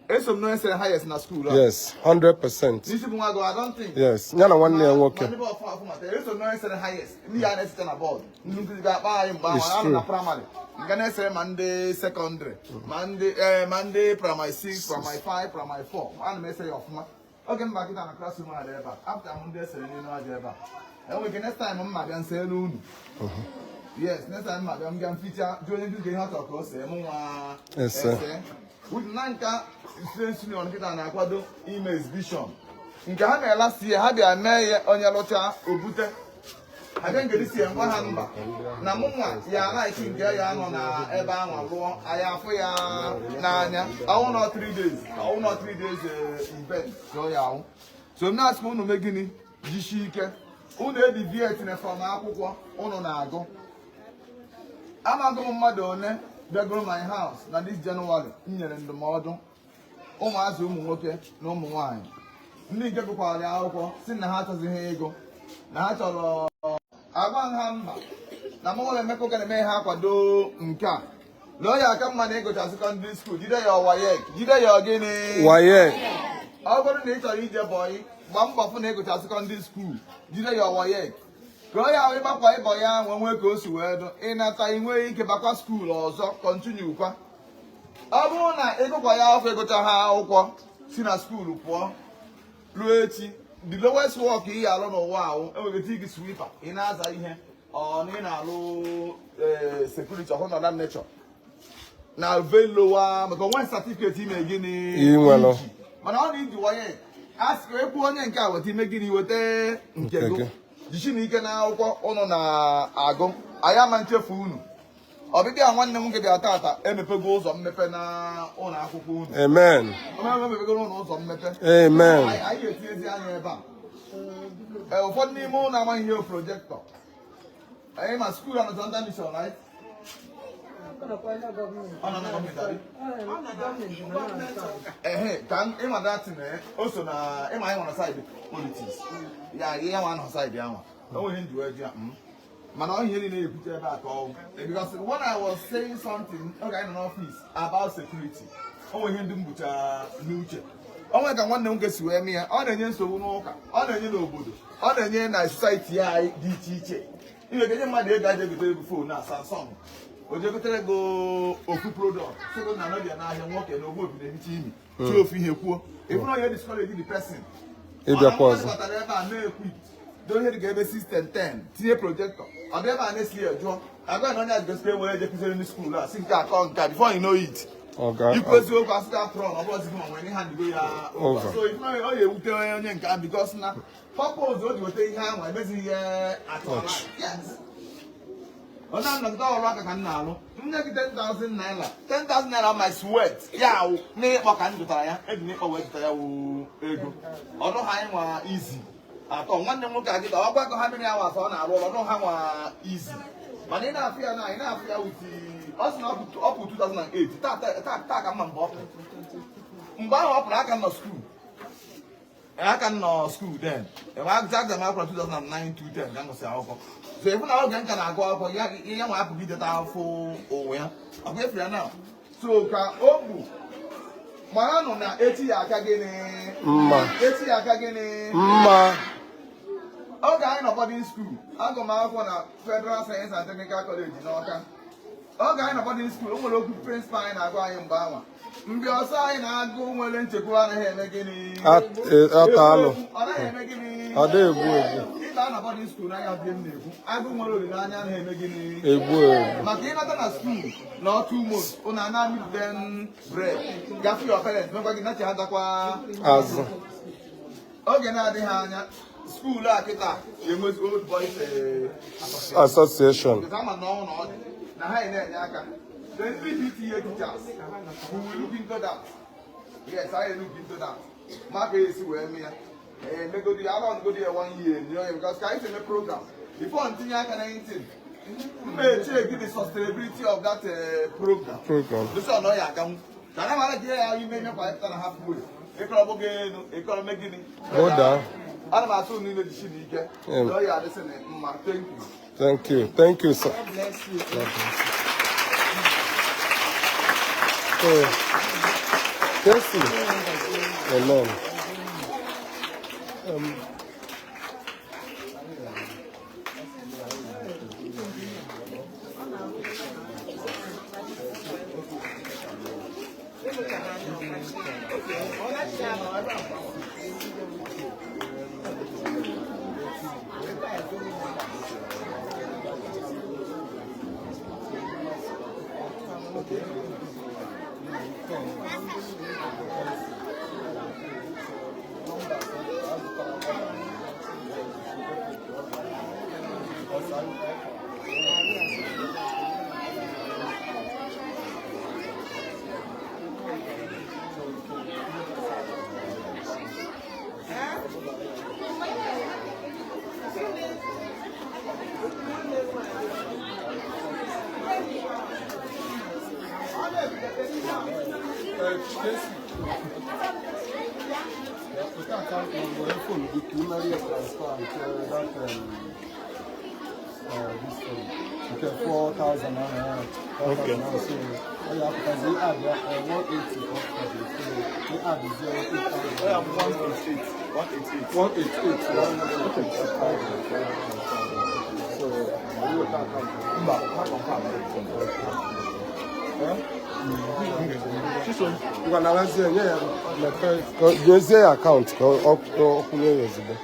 Eso m na onye sere highest na school a. Yes, 100%. N'isi bụ nwa gụ, I don't think. Yes, ya na nwanne ya nwoke. Ma ndị bụ ọfụ afụ mata eso m na onye sere highest. Ndị ya na-esecha na board, ndị nkụzi ga-akpa anyị mgbe ahụ. It's Anọ na true. primary nke na-esere ma ndị secondary, ma ndị primary 6, primary 5, primary 4, ana m ese ya ọfụma. Oge m kịta na classroom a dị ebe a, after m ndị esere n'elu aja ebe a, enwere ike next time m ma bịa nse elu unu. Yes, next time m ma bịa, m ga mficha, jụ onye nkụzi ihe ọ chọrọ ka o see, mụ nwa Ese. Ese. With na nka students union nkịta na-akwado ime exhibition nke ha mere last year. Ha bịa mee ya, onye lụcha obute abịa ngedi ya ngwa ha mba na mụ nwa ya alaiki nke ya nọ na ebe ahụ lụọ anyị afụ ya n'anya. Ọwụ nọ 3 days, ọwụ nọ 3 days event so ya ahụ. So m na-asị unu mee gịnị? Jisie ike. Unu edeviate na from akwụkwọ unu na-agụ. Amaghị m mmadụ one bịagoro my house na this January m nyere ndụmọdụ, ụmụazị, ụmụ nwoke na ụmụ nwanyị, ndị nke gụkwara ya akwụkwọ si na ha achọzighị ego, na ha chọrọ agwa ha mba, na mụ nwere Emeka ụka na-eme ha akwado nke a na onye aka mma na ịgụcha secondary school, jide ya WAEC, jide ya gịnị? WAEC. Ọ bụrụ na ị chọrọ ije boy, gbaa mbọ fụ na ịgụcha secondary school, jide ya WAEC, ka onye ahụ ịgbakwa ịbọ ya nwee nwee ka o si wee dụ ịnata, ị nwee ike bakwa school ọzọ, continue kwa. Ọ bụrụ na ịgụkwa ya akwụkwọ, ịgụcha ha akwụkwọ, si na school pụọ ruo echi, the lowest work ị ga-alụ n'ụwa ahụ enwere ike gị sweeper, ị na-aza ihe, ọ na ị na-alụ security ọhụrụ na that nature na very lower, maka onwe certificate ime gịnị? Ị nwelụ. Iji. Mana ọ na-iji wanye a sị ka ekwu onye nke a weta ime gịnị? Weta nke Nke gị. gị. Jichi na ike n'akwụkwọ ụnụ na-agụ. Anyị ama nchefu unu. Ọbịbịa nwanne m nwoke bịa tata emepego ụzọ mmepe na ụlọ akwụkwọ unu. Amen. Emepegoro ụlọ ụzọ mmepe. Amen. Anyị ga-etinyezi anya ebe a. Ee, ụfọdụ n'ime ụlọ amaghị ihe projector. Anyị ma school anọ under mission, right? Ọ nọ na gọọmenti, abi? Ehe, ka ịma datin o so na ịma anyị nwere side politics ya, ya nwa nọ side ahụ, o nwere ihe nji wee jụ ya. Mana ọ ihe niile ekwute ebe a ka ọ because when I was saying something oge anyị nọ n'ọfịs about security, o nwere ihe ndị m bucha n'uche. O nwere ka nwanne m nwoke si wee mee ya, ọ na-enye nsogbu n'ụka, ọ na-enye n'obodo, ọ na-enye na society anyị dị iche iche. Ị ga-enye mmadụ ego aja egotere ego phone na Samsung, o je gotere ego ofu product sego na anọbịa n'ahịa, nwoke na ogbu obi na-ehicha imi chi ofu ihe kwuo ịbụrụ onye discourage the person. Ịbịakwa ọzọ. Ọ batara ebe a na-ekwu do ihe dịka ebe system 10, tinye projector, ọ bịa ebe a na-esi ya jụọ agwa na onye a gosikwa ewere eje kụziere ndị school a si nke akọ nke a. Before you know it, Ọ ga ikwu eziokwu asị after all, ọ bụrụ ọzọ ma nwere ihe ndigo ya Over. So if ọ ya ewute onye nke a because na purpose o ji weta ihe ahụ emezighị ihe atụmatụ. Yes, ọ na-anọgide ọrụ aka ka m na-alụ, nne gị 10,000 naira, 10,000 naira my sweat ya wụ n'ịkpọ ka m jụtara ya, eji n'ịkpọ wee jụta ya wụ ego ọnụ ha anyị nwa izi atọ. Nwanne m nwoke agịta ọ gwakọ ha mmiri hours ọ na-arụ ọrụ, ọnụ ha nwa izi, mana ị na-afụ ya na ị na-afụ ya wuti. Ọ sị na ọ pụ 2008. Taa taa taa ka mma mgbe ọ pụrụ, mgbe ahụ ọ pụrụ, aka m nọ school, aka m nọ school then. Enwe agụcha m akwụkwọ 2009 2010 ka m gụsịrị akwụkwọ. So ịfụ na oge nka na-agụ akwụkwọ ya, ya nwa apụghị ideta afụ onwe ya ọkwa efere ya na so ka o bụ maranụ na echi ya aka gịnị? Mma. Echi ya aka gịnị? Mma. Oge anyị nọ boarding school, agụ m akwụkwọ na Federal Science and Technical College n'Ọka. Oge anyị nọ boarding school, o nwere okwu principal anyị na-agụ anyị mgbe anwa mgbe ọsọ anyị na-agụ nwere nchekwa anaghị eme gịnị? Ata alụ. Ọ naghị eme gịnị? Ọ dị egbu egbu. Ịba na boarding school n'anya dị m na-ekwu agụ nwere olileanya anaghị eme gịnị? Egbu egbu. Maka ịnata na school na otu month ụnụ ana then break, gafe your parents mekwa gị nachi adakwa azụ. Oge na-adịghị anya, school a kịta ga-enwezi old boys association. Because ama na ọnwụ na ọ dị na ha na-enye aka. Then ndị PTA teachers, we will look into that. Yes, I look into that maka esi wee mee ya. Emegodi ya alọngodi ya one year nye onye, because ka anyị si eme program before ntinye aka na anything, mma eche gị the sustainability of that program. Program. Dosi ọ nọ ya aganwu ka ana mara ka ihe ya ime emekwa ịpụta na halfway ịkọrọ bụ gị elu ịkọrọ me gịnị. Ụda. Ana m asụ unu niile jisi n'ike na ọ ya adịsị na mma. Thank you. Thank you. Thank you, sir. God bless you. So, Casey. Amen. Casey. Put account number, phone, the primary transfer, that, this thing. Okay, 4,000 naira. 4,000 naira. So, all you have to do is add 180 off for the, so you add 0, I am 188. 188. 188. Okay. So, you will account. Mba, ha confirm. Eh? Ngwa narazie nye ya mepee ka nyezie ya account ka ọ kwụnye ya ozugbo.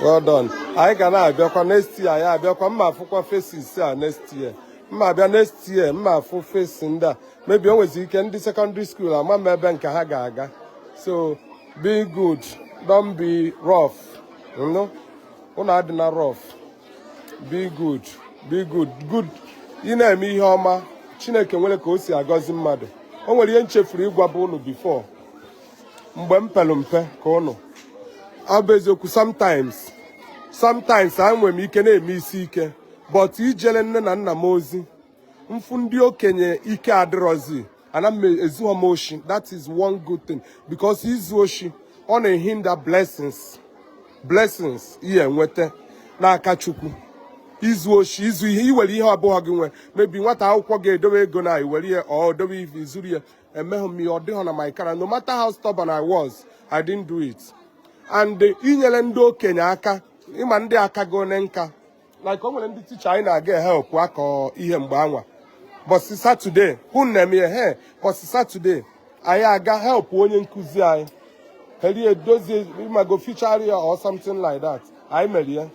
Well done. Anyị ga na-abịakwa next year, anyị abịakwa mma afụkwa faces a next year. Mma abịa next year, mma afụ face ndị a. Maybe o nwezi ike ndị secondary school ama m ebe nke ha ga-aga. So be good, don't be rough. No? Unu adịna rough. Be good, be good. Good. Ị na-eme ihe ọma, Chineke nwere ka o si agọzi mmadụ. O nwere ihe nchefuru ịgwaba unu before. Mgbe m pelu mpe ka unu. Ọ bụ eziokwu, sometimes enwere m ike na-eme isi ike, but ijele nne na nna m ozi, mfu ndị okenye ike adịrọzi, ana m ezughọ m oshi. That is one good thing, because izu oshi ọ na-ehinder blessings ihe enweta n'aka Chukwu. Izu oshi, izu ihe, iwere ihe abụọ gị nwe, maybe nwata akwụkwọ ga-edobe ego na iwere ihe ọ dobe ife izuru ya, emeghị m ihe ọ dịghọ na my character. No matter how stubborn I was, I didn't do it. And inyere ndị okenye aka, ịma ndị aka go ne nka, like o nwere ndị teacher anyị na-aga help akọ ihe mgbe anwa bọsị Saturday hụ na eme he bọsị Saturday anyị aga help onye nkụzi anyị herie dozie ịmago fichara ya or something like that. Anyị mere ya.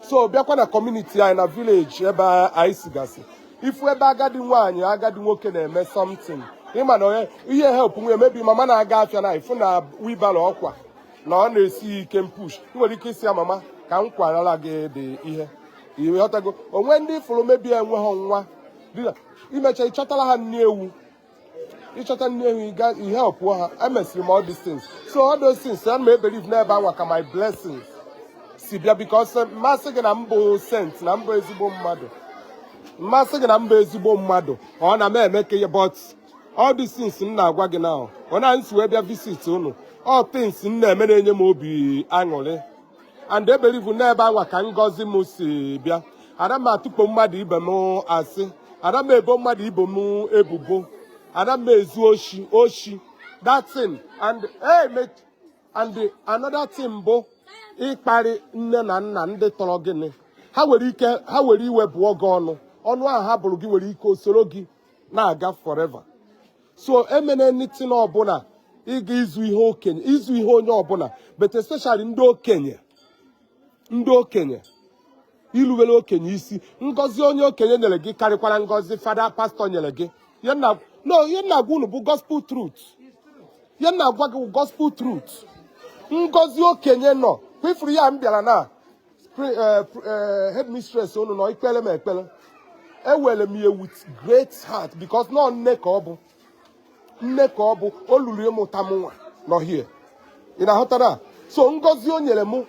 So bịakwa na community anyị na village ebe anyị sigasị, ifu ebe agadi nwaanyị agadi nwoke na-eme something, ịma na onye ihe help nwe, maybe mama na-aga afịa na ifu na wheelbarrow ọkwa na ọ na-esi ike mpush, ị nwere ike isi ya, "Mama, ka m kwarala gị dị ihe." Ịghọtago? Onwe ndị fụrụ mebi enweghị nwa imecha ịchọtara ha nri ewu. Ịchọta nne ewu, ihe ọpụọ ha. Emesịrị m all these things. So all those things, ana m ebelieve n'ebe anwa ka my blessings si bịa, because mmasị gị na mbụ saint na mbụ ezigbo mmadụ, mmasị gị na mbụ ezigbo mmadụ, ọ na m eme ka ihe. But all these things m na-agwa gị now, ọ na nsi wee bịa visit unu, all things m na-eme na-enye m obi aṅụrị, and ebelieve n'ebe anwa ka ngọzi m si bịa. Ana m atụkpo mmadụ ibe m asị, ana m ebo mmadụ ibe m ebubo, ana m ezu oshi oshi, that thing. And hey, mate, and another thing bụ ịkparị nne na nna ndị tọrọ gịnị. Ha nwere ike, ha were iwe bụọ gị ọnụ, ọnụ ahụ ha bụrụ gị nwere ike osoro gị na-aga forever. So emena anything ọbụla ịga izu ihe okenye, izu ihe onye ọbụla, but especially ndị okenye, ndị okenye, iluwere okenye isi. Ngọzi onye okenye nyere gị karịkwara ngọzi fada, pastọ nyere gị. Ihe nna, no, ihe nna agwa unu bụ gospel truth. Ihe nna agwa gị bụ gospel truth. Ngọzi okenye nọ kwefuru ya. M bịara na headmistress unu nọ ikpere m ekpere, ewere m ya with great heart, because nọ nne ka ọ bụ, nne ka ọ bụ, o luru ịmụta m nwa nọ here. Ị na-aghọtara? So ngọzi o nyere m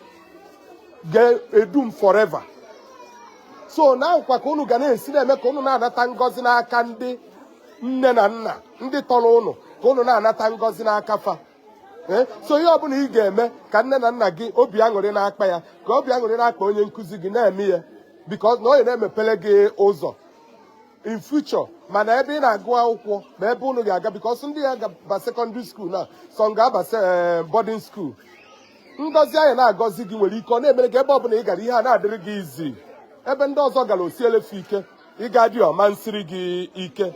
ga-edu m forever. So na nkwa ka unu ga na-esi na-eme ka unu na-anata ngọzi n'aka ndị nne na nna ndị tọrọ unu, ka unu na-anata ngọzi n'aka fa. So ihe ọbụla ị ga-eme ka nne na nna gị obi aṅụrị na-akpa ya, ka obi aṅụrị na-akpa onye nkụzi gị, na-eme ya, because na onye na-emepere gị ụzọ in future, mana ebe ị na-agụ akwụkwọ, ma ebe unu ga-aga, because ndị ya ga-aba secondary school na some ga-aba boarding school, ngọzi anyị na-agọzi gị nwere ike ọ na-emere gị ebe ọbụla ị gara, ihe a na-adịrị gị izi. Ebe ndị ọzọ gara osielefe ike, ịga dị ọma nsiri gị ike.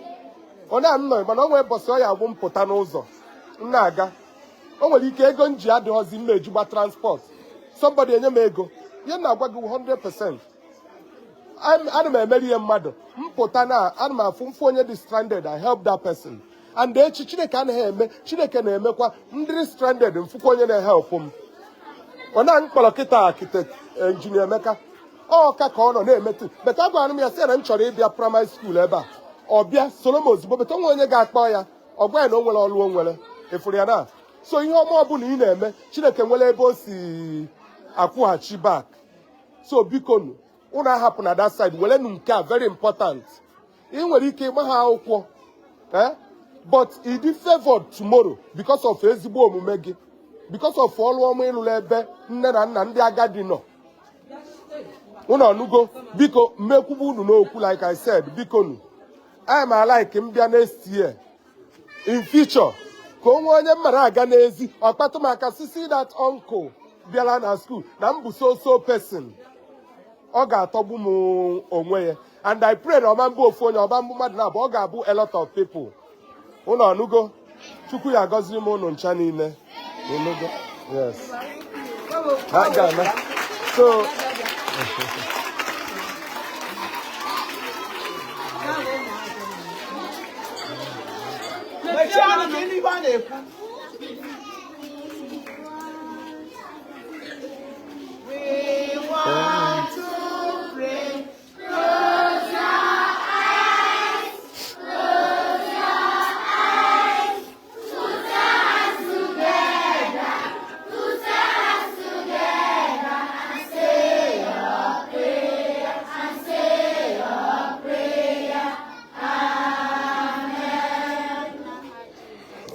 Ọ na m nọ, mana o nwee bọsị ọ ya agwụ m pụta n'ụzọ m na-aga, o nwere ike ego m ji adịghọzi mma ejigba transport, somebody enye m ego. Ihe m na-agwa gị 100%. Ana m emeri ihe mmadụ mpụta na ana m afụ mfụ onye dị stranded, I help that person. And echi Chineke anaghị eme, Chineke na-emekwa ndị stranded mfụkwa onye na-ehelp m. Ọ na mkpọrọ kịta architect engineer Emeka ọka ka ọ nọ na-emetụ beta. Gwara m ya sị ya na m chọrọ ịbịa primary school ebe a, ọ bịa soro m ozugbo. Beta onwe onye ga-akpọ ya, ọ gwa ya na o nwere ọrụ, o nwere ịfụrụ ya na. So ihe ọma ọbụla ị na-eme, Chineke nwere ebe o si akwụghachi back. So biko nu, unu ahapụ na that side, werenụ nke a very important. Ị nwere ike ịgba ha akwụkwọ, but ị dị favored tomorrow because of ezigbo omume gị, because of ọrụ ọma ịlụrụ ebe nne na nna ndị agadi nọ. Unu ọnụgo? Biko, mmekwubu unu n'okwu. Like I said, biko nu, I am like m bịa next year, in future, ka o nwee onye mmara aga n'ezi ọkpatụ m aka sisi that uncle bịara na school na m bụ so so person. Ọ ga-atọgbu m onwe ya. And I pray na ọma mbụ ofu onye, ọma mbụ mmadụ na-abụ, ọ ga-abụ a lot of people. Unu ọnụgo? Chukwu ya agọziri m unu ncha niile. Ịnụgo? Yes, ha ga-ana. So Mechie ọnụ ka ịnụ ibe a na-ekwu. We want to pray. Close your eyes, close your eyes, put your hands together, put your hands together, and say your prayer, and say your prayer.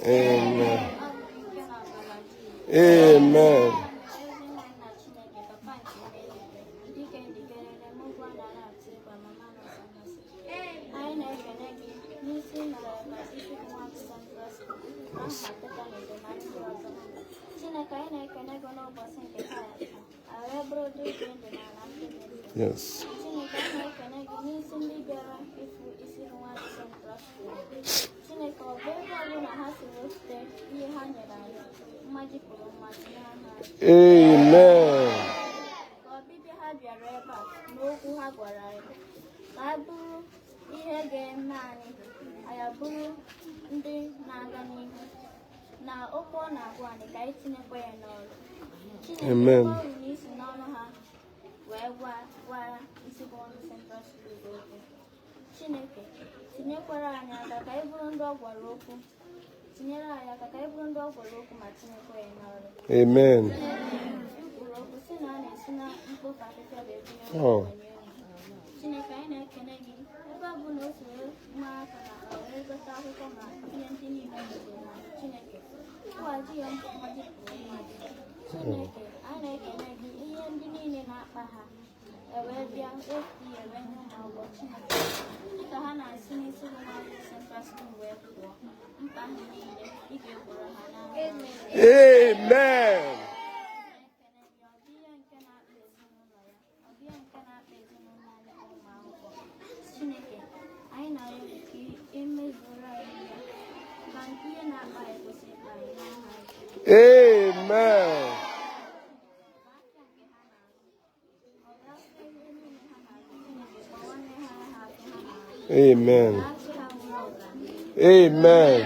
Amen. Amen, amen. Ezi nna nna Chineke, papa nke eluigwe, dike ndikerere m ụgwọ nara atụ ịgba mama nọsọ. Anyị na-ekele gị n'isi mere ka isi gị nwa Central School na mba teta n'udo na ndị ọzọ. Chineke, anyị na-ekele gị n'ụbọchị nke taa, anyị wee bụrụ ndị dị ndụ n'ala ndị dị ndụ. Chineke, anyị na-ekele gị n'isi ndị bịara ịfụ isi gị nwa Central School. Chineke, ọ bụ ebe ọbụla ha si wepụta ihe ha nyere anyị, mmaji pụrụ mmaji n'aha. Amen. Ka ọbịbịa ha bịara ebe a na okwu ha gwara anyị ka a bụrụ ihe ga-eme anyị, anyị abụrụ ndị na-aga n'ihu na okwu ọ na-agwa anyị, ka anyị tinyekwa ya n'ọrụ. Chineke, Amen. ebe ọ bụ na isi n'ọnụ ha wee gwa Isi Central School okwu, Chineke, tinyekwara anyị aka ka anyị bụrụ ndị ọ gwara okwu. Tinyere anyị aka ka anyị bụrụ ndị ọ gwara okwu ma tinyekwa ya n'ọrụ. Amen. Chineke, i kwuru okwu sị na a na-esi na mkpofu afịfịa wee bunye Oh. ogbenye elu. Chineke, anyị na-ekene gị ebe ọ bụ na o si wee maa aka n'akpa wee gote akwụkwọ ma ihe ndị niile o metere na Chineke, kwụghachi ya mmaji pụrụ mmaji. Chineke, anyị na-ekene gị ihe ndị niile na-akpa ha ewee bịa wepụ ya wee nye ha ụgwọ. Chineke, dịka ha na-asị n'isi bụ n'ọrụ Central School wee pụọ, mkpa ha niile ị ga-egboro ha n'aha. Amen. Ekene gị, ọ dị ihe nke na-akpa ezinụlọ ya, ọ dị ihe nke na-akpa ezinụlọ anyị bụ ụmụ akwụkwọ. Chineke, anyị na-arịọ gị ka emezuoro anyị ya, ka ihe na-akpa anyị kwụsị ịkpa anyị n'aha Jizọs. Amen. Aka nke ha na-arụ, ọ ga-afịa ihe niile ha na-arụ. Chineke, gbawanye ha ha afịa ha na-arụ. Amen. Ka achị ha nwee ọganihu. Amen.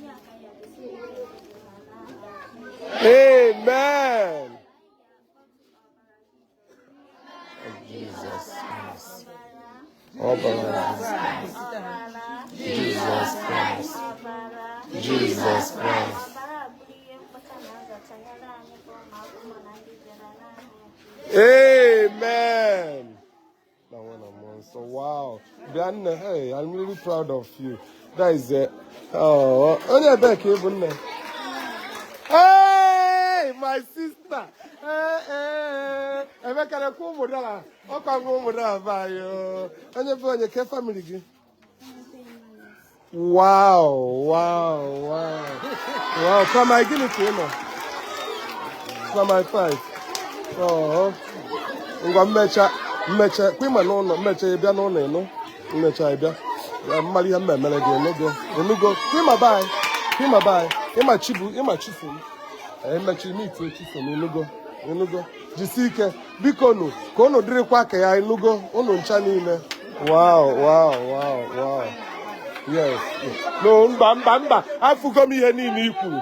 Ya ka ya esi ha n'aha Jizọs. Amen. Jesus Christ. Ọbara Jesus Christ. Jesus Christ. Ọbara bụrụ ihe mkpọcha na nzacha nyere anyị bụ ụmụ akwụkwọ na ndị bịara n'aha Jizọs. Amen. Na one of them. So wow. Bịa nne, hey, I'm really proud of you. That is it. Oh, onye ebe ka ị bụ, nne? Hey, my sister. Hey, hey. Emeka na-ekwu ụmụ dara. Ọkwa ngwa ụmụ dara be anyị. O. Onye bụ onye ke family gị? Wow. Primary gịnị ka ị nọ? Primary 5. Oh. Ngwa, mmecha mmecha kwa ịma n'ụlọ, mmecha ị bịa n'ụlọ ịnụ, mmecha ị bịa. Ya, mmalụ ihe mmemere gị. Ịnụgo, ịnụgo ịma be anyị, ịma be anyị, ịma chibu, ịma chifu m. Emechi ime ite chifu m. Ịnụgo, ịnụgo. Jisi ike, biko nụ, ka unu dịrịkwa ka ya. Ịnụgo, unu ncha niile. Wow. Yes, no, mba, mba, mba, afụgo m ihe niile i kwuru,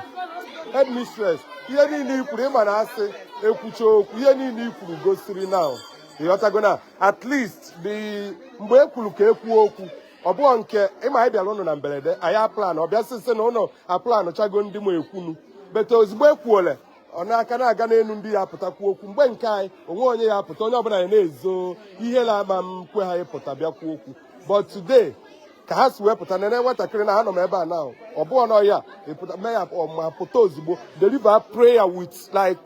headmistress. Ihe niile i kwuru, ịma na asị ekwucha okwu, ihe niile i kwuru gosiri now, ịghọtago, na at least the mgbe e kwuru ka ekwuo okwu, ọ bụghị nke ịma anyị bịara ụnụ na mberede. Anyị aplan ọ bịa sịsị na ụnụ aplan chago ndị ma ekwunu bete. Ozugbo ekwuole, ọ na-aka na-aga n'elu, ndị ya apụtakwu okwu. Mgbe nke anyị onwe onye ya apụta, onye ọbụla ya na-ezo ihe na-ama m kwe ha ịpụta bịa kwuo okwu. But today, ka ha si wee pụta, nene nwatakịrị na ha nọ m ebe a now, ọ bụghị na ya ịpụta mee ya ọ ma pụta ozugbo, deliver prayer with like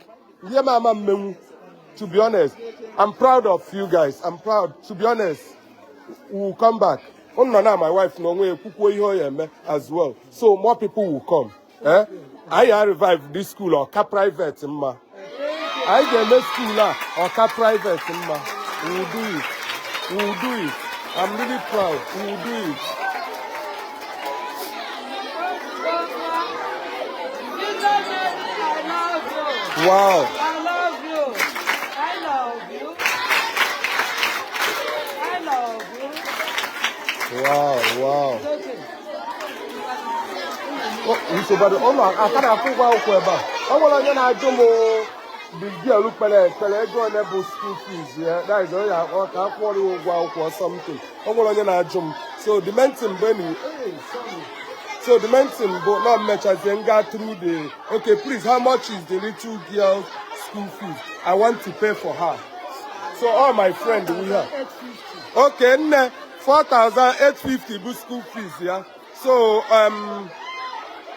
ihe m ama mmenwu. To be honest, I'm proud of you guys. I'm proud, to be honest. We will come back. Unu nọ na my wife na onwe ya ekwukwuo ihe ọ ya eme as well, so more people will come. Eh, anyị ya revive this school ọka private mma. Anyị ga-eme school a ọka private mma. We will do it, we will do it. I'm really proud. We will do it. I love you. Wow. I love you. I love you. I love you. Wow. It's okay. Nsogbu ụlọ aka na-akwụ ụgwọ akwụkwọ ebe a. O nwere onye na-ajụ m, the girl kpere ekpere, ego ole bụ school fees ya. That is onye akpọ ka akwụọrọ ya ụgwọ akwụkwọ something. O nwere onye na-ajụ m. So the main thing bụ enyi, hey, sorry. So the main thing bụ na mmechazie nga through the, okay, please, how much is the little girl school fees? I want to pay for her. So all my friend we have. Okay, nne, 4850 bụ school fees ya. So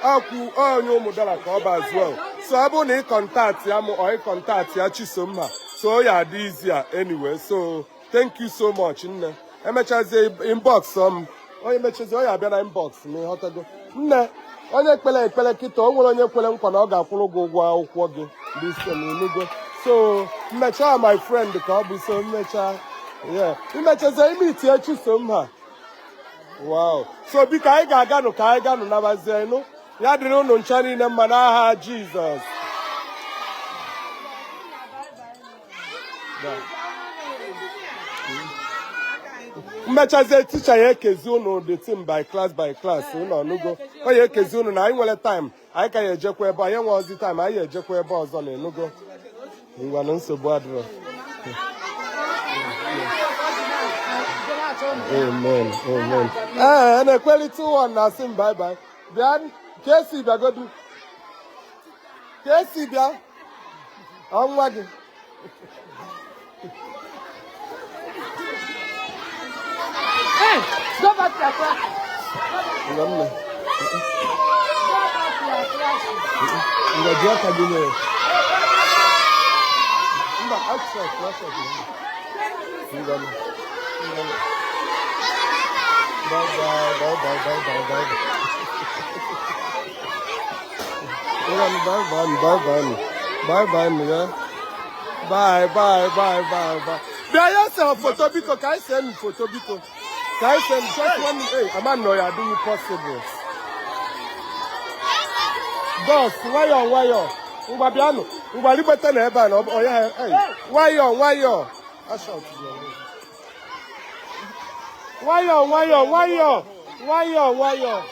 akwụ onye ụmụdara ka ọ bụ as well. So ọ bụrụ na ị contact ya mụ or ị contact ya Chisomma, so ya adị easier anyway. So thank you so much, nne. Emechazie inbox m. Onye mechazie, ọ ya abịa na inbox ma ịghọtago. Nne, onye kpere ekpere kịta, o nwere onye kwere nkwa na ọ ga-akwụrụ gị ụgwọ akwụkwọ gị this sem, ịnụgo. So mmechaa, my friend ka ọ bụ, so mmechaa, yeah, imechazie ime itinye Chisom ha. Wow. So biko, anyị ga-aganụ ka anyị ganụ nabazie nụ. Ya dịrị unu ncha niile mma n'aha Jizọs. Mmechazie, teacher ya ekezi unu the team by class by class. Unu ọnụgo, ọ ya ekezi unu na anyị nwere time, anyị ka ya ejekwa ebe anyị nwe ozi time, anyị ejekwa ebe ọzọ na enugo. Ngwanụ, nsogbu adịrọ. Amen, amen. Ee, na-ekwelite ụwa na asị m bye bye. Bịa Kesi bịagodu. Kesi bịa. Ọnwa gị. Hey, go back to your class. Ngwa nne. Go back to your class. Ngwa ji aka gị nye ya. Mba, outside, outside. Ngwa nne. Ngwa nne. Bye bye, bye bye, bye bye, bye bye. Ngwa nne, bye bye, bye bye. Bye bye, ya. Bye bye, bye bye, bye. Bịa ya se foto biko, ka anyị see m foto biko. Ka anyị see m just one, hey, ama nọ ya adịghị possible. Boss, nwayọọ nwayọọ. Ngwa bịanụ. Ngwa rigbete na ebe a na ọ ya hey. Nwayọọ nwayọọ. Asha nwayọọ nwayọọ nwayọọ. Nwayọọ nwayọọ.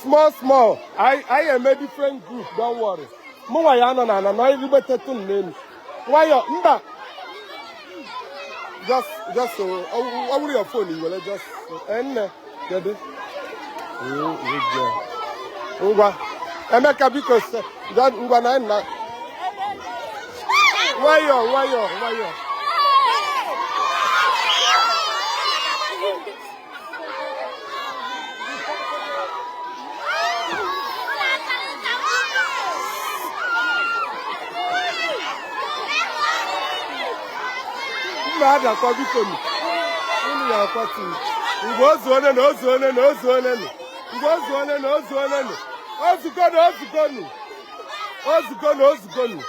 Small small. I am a different group, don't worry. Mụnwa ya nọ na ana nọ irigbete tun n'elu. Nwayọọ, mba. Just ọ wụrụ your phone iwere just nne kedu? Ngwa. Emeka biko ngwa na nna. Nwayọọ nwayọọ nwayọọ. Mma adakwa biko nụ. Unu ya akwatu. Ngwa ozu one na ozu one na ozu one nụ. Ngwa ozu one na ozu one nụ. Ozugo na ozugo nụ. Ozugo na ozugo nụ.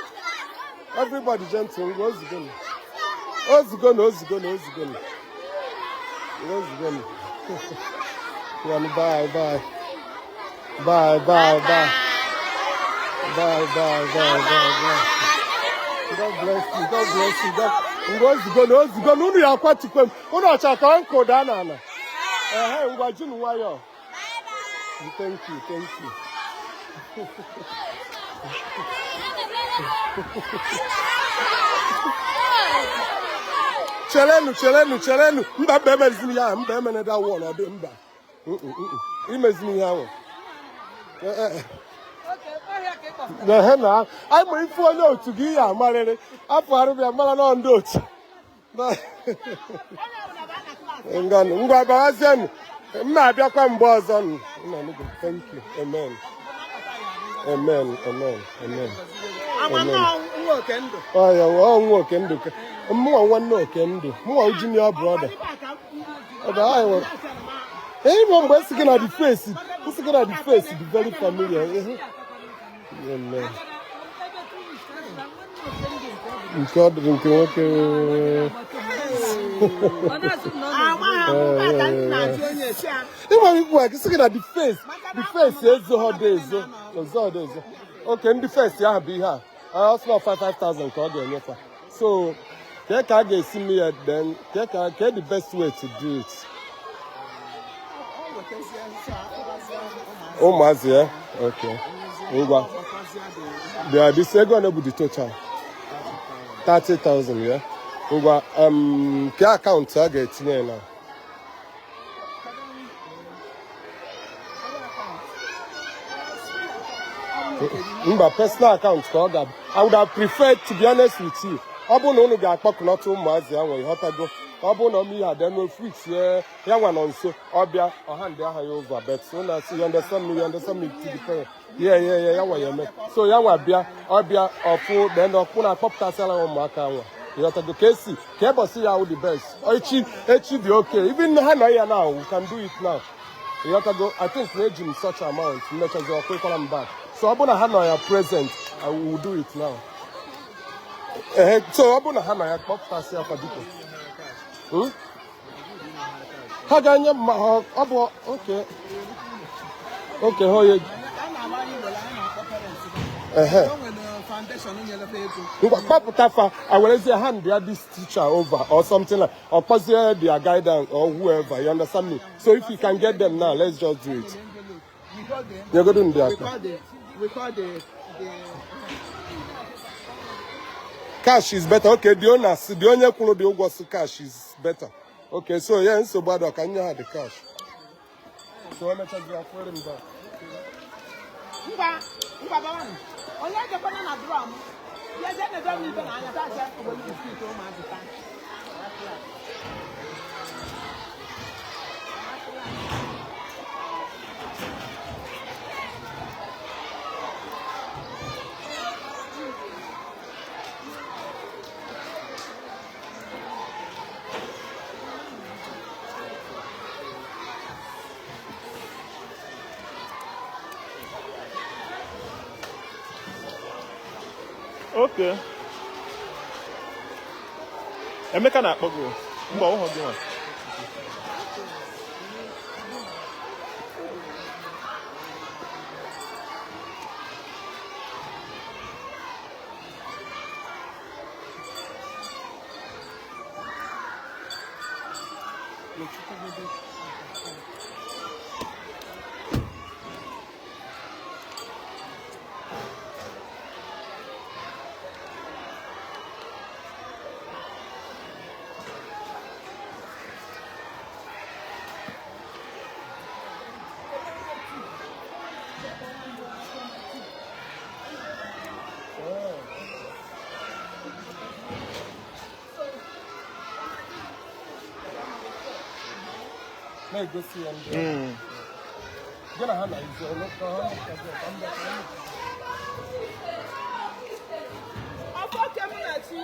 Everybody gentle. Ngwa ozugo nụ. Ozugo na ozugo na ozugo nụ. Ngwa ozugo nụ. Ngwa bye bye. Bye bye bye. Bye bye bye bye bye. God bless you. God bless you. God. Ngwa ozugo na ozugo na unu ya akwatukwe m. Unu ọcha ka nkụ daa n'ala. Ehe, ngwa junu nwayọọ. Thank you, thank you. Chelenu, chelenu, chelenu. Mba mba emezini ya, mba emene da wall ọ dị mba. Imezini ya ahụ. Ehe na, anyị ma ifu onye otu gị ya amarịrị. Afọ arụbịa mara nọ ndị otu. Ngwanụ, ngwa bawazienụ. M na-abịakwa mgbe ọzọ nụ. Thank you. Amen. Amen. Amen. Amen. Amen. Oh, yeah, ọ nwa Okendụ. Mụnwa nwanne Okendụ. Mụnwa junior brother. Ee, mgbe esi gị na the face, esi gị na the face dị very familiar. Amen. Nke ọ dịrị nke nwoke. Ị nwere ikwu a sị gị na the face ezo ọ dị ezo. Ezo ọ dị ezo. Okay, ndị face ahụ bụ ihe a. Ọ sị na 5,000 ka ọ ga-enyefa. So, kee ka a ga-esi mee ya then, kee ka the best way to do it? Ụmụazị ya? Okay. Ngwa. Bịa, this ego na bụ the total. 30,000, yeah? Ngwa, ke akaụntụ a ga-etinye na? Mba, personal account ka ọ ga-abụ. I would have preferred, to be honest with you, ọ bụrụ na unu ga-akpọkọnọta ụmụazị ahụ, ịghọtago. Ọ bụrụ na ọmụ ihe adị n'ofu itie ya nwa nọ nso, ọ bịa, ọha ndị aha ya over, but so na you understand me, to the parent. Yeah, ya nwa ya eme. So ya nwa bịa, ọ bịa, ọfụ, then ọkwụ na-akpọpụtasịala ụmụaka nwa. Ịghọtago ka esi, ka ebosi ya wụ the best. Echi dị okay. Even ha nọ ya now, we can do it now. Ịghọtago, I think na eji m such amount, mmechazi ọkụ ịkwara m back. So ọ bụrụ na ha nọ ya present, I will do it now. So ọ bụrụ na ha nọ ya, kpọpụtasị akwa biko. Ha ga-enye m ọ bụ okay. Okay, ha onye Ngwa kpọpụta fa, I werezie hand ya this teacher over or something like, or kpọzie their guidance or whoever, you understand me? So if you can get them now, let's just do it. You go do the We call the cash is better. Okay, the owner, the onye kwuru the ụgwọ si cash is better. Okay, so yeah, nsogbu adọ ka nye ha the cash. So emechazi akwere m back. Ngwa, ngwa bawanụ. Onye ejekwana na drum. Ya jee na drum ibe na anya taa acha obodo biskit ụmụazị taa. Okay. Emeka na-akpọ gị. Mba, ọ hụ gị nwa. Na-egosi ya ndị gị na ha na-ezo ka ha ka mba. Ọfọ ke mụ na chi.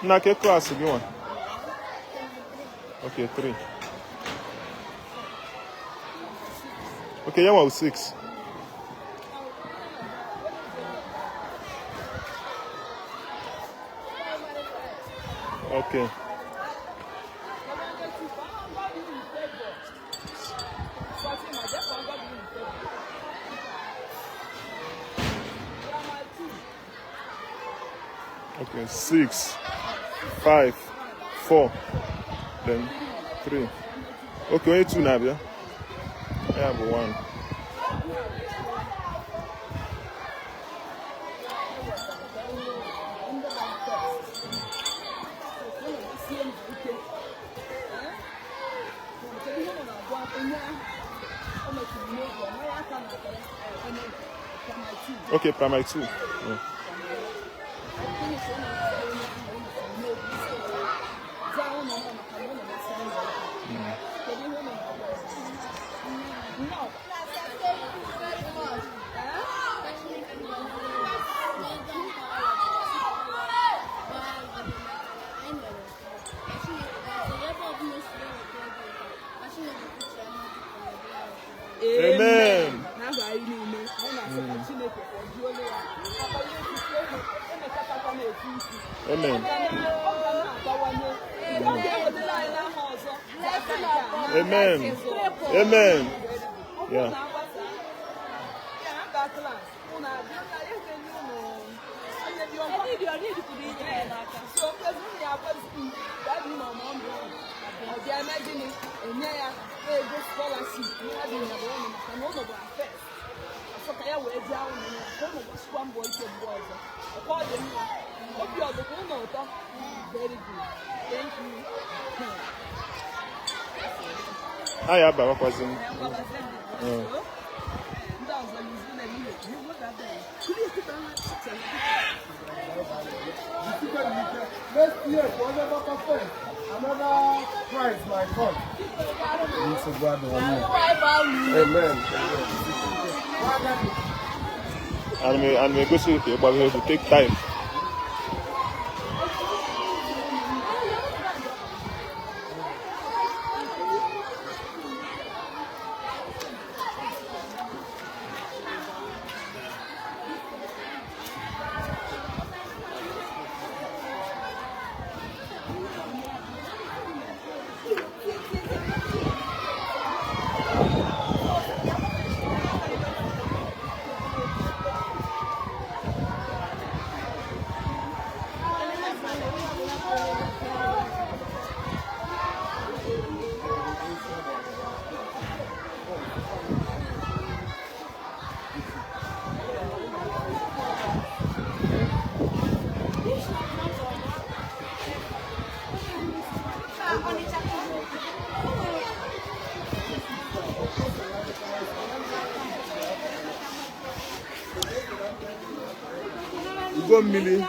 Na ke klaasị gị nwa? Okay, 3. Okay, ya nwa 6. Okay. Okay, 6, 5, 4, then 3. Okay, only 2 now, yeah? I have 1. Okay, primary 2. Yeah. Amen. Amen. Amen. Amen. Yeah. Very good. Thank you. Hi, Abba. What was it? Next year, another prize might come. Amen. And we go to but we have to take time. Ugommili,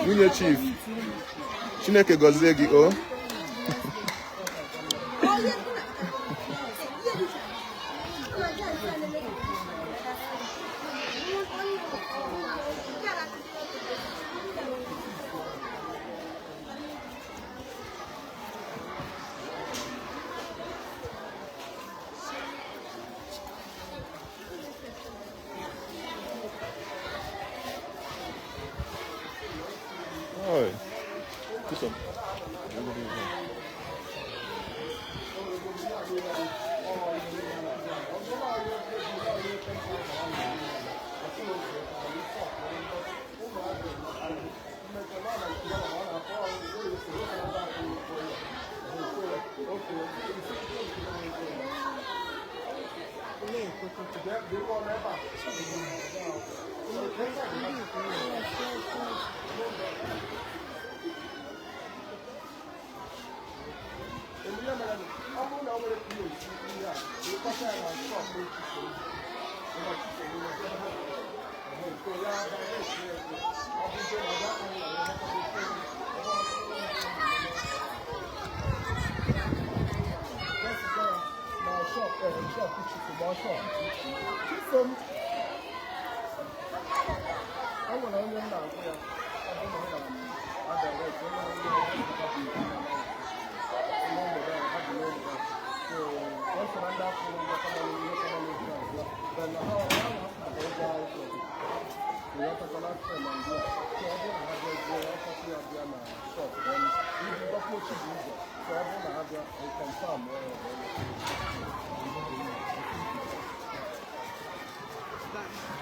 nwunye chief. Chineke gọzie gị o. Oi. Chisom.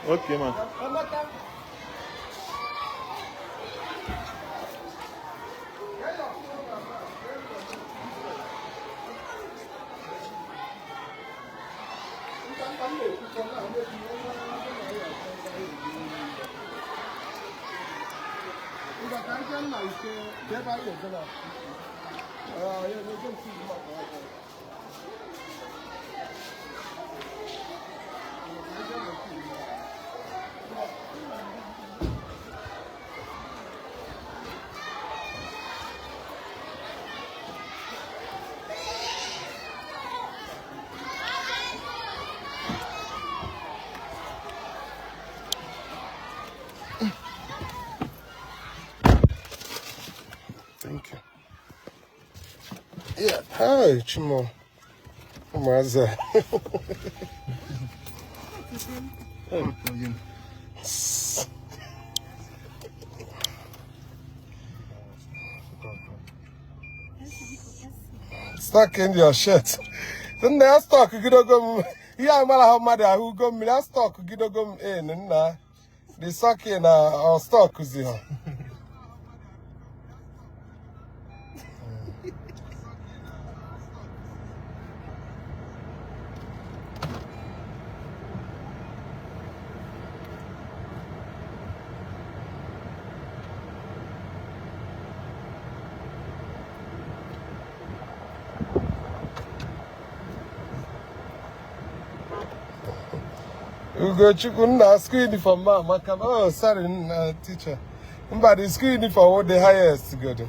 Okay, ma. Thank you. Yeah. Hi, Chimo. Ụmụazị. Stuck in your shirt. Nna ya stock gidogo m. Ihe amara ha mmadụ ahụ ugo mmiri a stock gidogo m in nna. The sock na ọ stock zi ha. Ugochukwu nna school uniform ma maka oh sorry nna teacher. Mba the school uniform wo the highest good.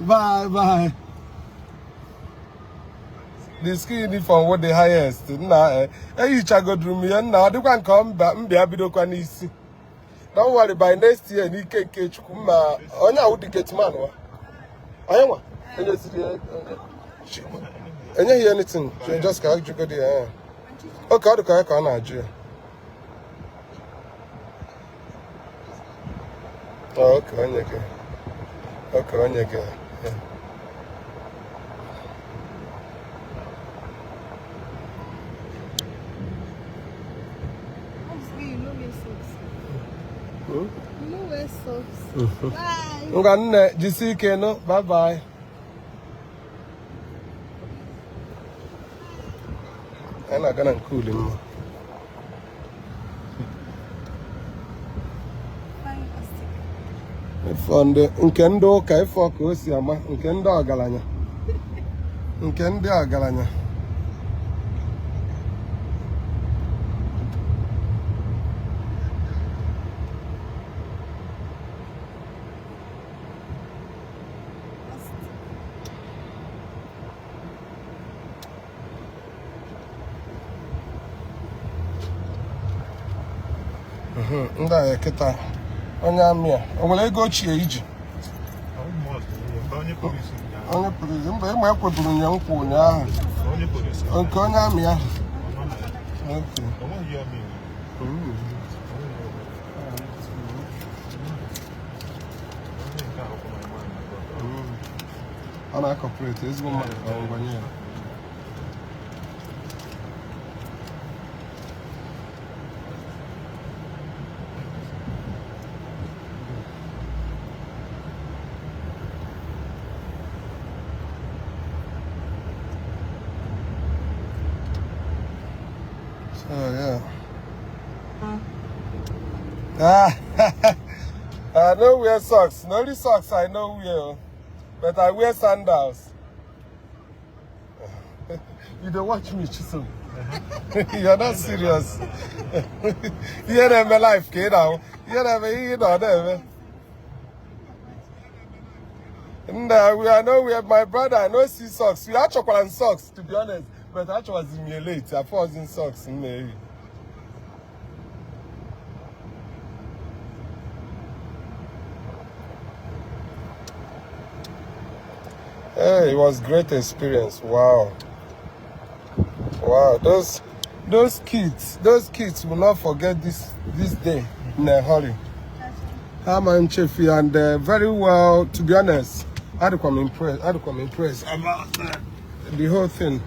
Bye bye. The school uniform wo the highest nna ehichagoduru m ya nna ọ dịkwa nke mba mbịa bidokwa n'isi. Don't worry, by next year n'ike nke Chukwu ma onye awụ the gate man wa. Onye nwa? Enyeghị ya anything. Just ka ajụgodi ya. Okay, ọ dịka ya ka ọ na-ajụ ya. Okay, onye gị. Okay, onye gị. Yeah. You no wear socks. You no wear socks. Bye. Ngwa nne, jisie ike nụ. Bye bye. Anyị na-aga na nke uli mma. Nke ndị ụka ịfọ ka o si ama, nke ndị ọgaranya. Nke ndị ọgaranya. Ndị a kịta onye army a o nwere ego ochie iji onye polisi mba ịma ekweburu ya nkwa ụnyaahụ nke onye army ahụ. Okay. Ọ na-acooperate ezigbo mmadụ ka ọ gbanye ya. So yeah. Ah, I no wear socks. The only socks I no wear, but I wear sandals. You don't watch me, Chisom. You're not serious. Ihe na-eme life ka ị na-ahụ. Ihe na-eme ihe ị nọ na-eme. Nna, we are nowhere. My brother, I no see socks. We achọkwara m socks, to be honest. But achọwazi m ya late. Afọzi socks m na-eyi. Hey, it was great experience. Wow. Wow, those kids will not forget this day in a hurry. I'm Chefi and very well, to be honest, I'm impressed about the whole thing.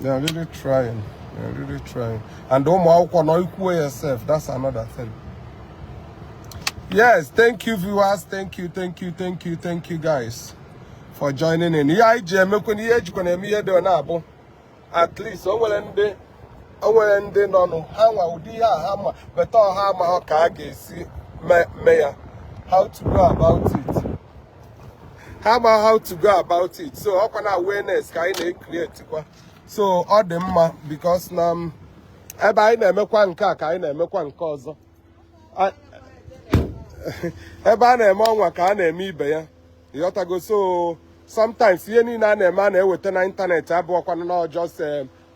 They are really trying. They are really trying. And ụmụ akwụkwọ nọ ikwuo yourself, that's another thing. Yes, thank you, viewers. Thank you, thank you, thank you, thank you, guys, for joining in. Ihe anyị ji emekwa na ihe ejikwa na-eme ihe dị na-abụ at least o nwere ndị nọ nụ ha nwa ụdị ihe a ha ma beta ọha ama ka a ga-esi mee ya, how to go about it, ha ma how to go about it. So ọkwa na awareness ka anyị na-ecreate kwa. So ọ dị mma because na ebe anyị na-emekwa nke a ka anyị na-emekwa nke ọzọ. Ebe a na-eme ọnwa ka a na-eme ibe ya, ịghọtago? So sometimes ihe niile a na-eme a na-eweta na ịntanetị abụọkwana na just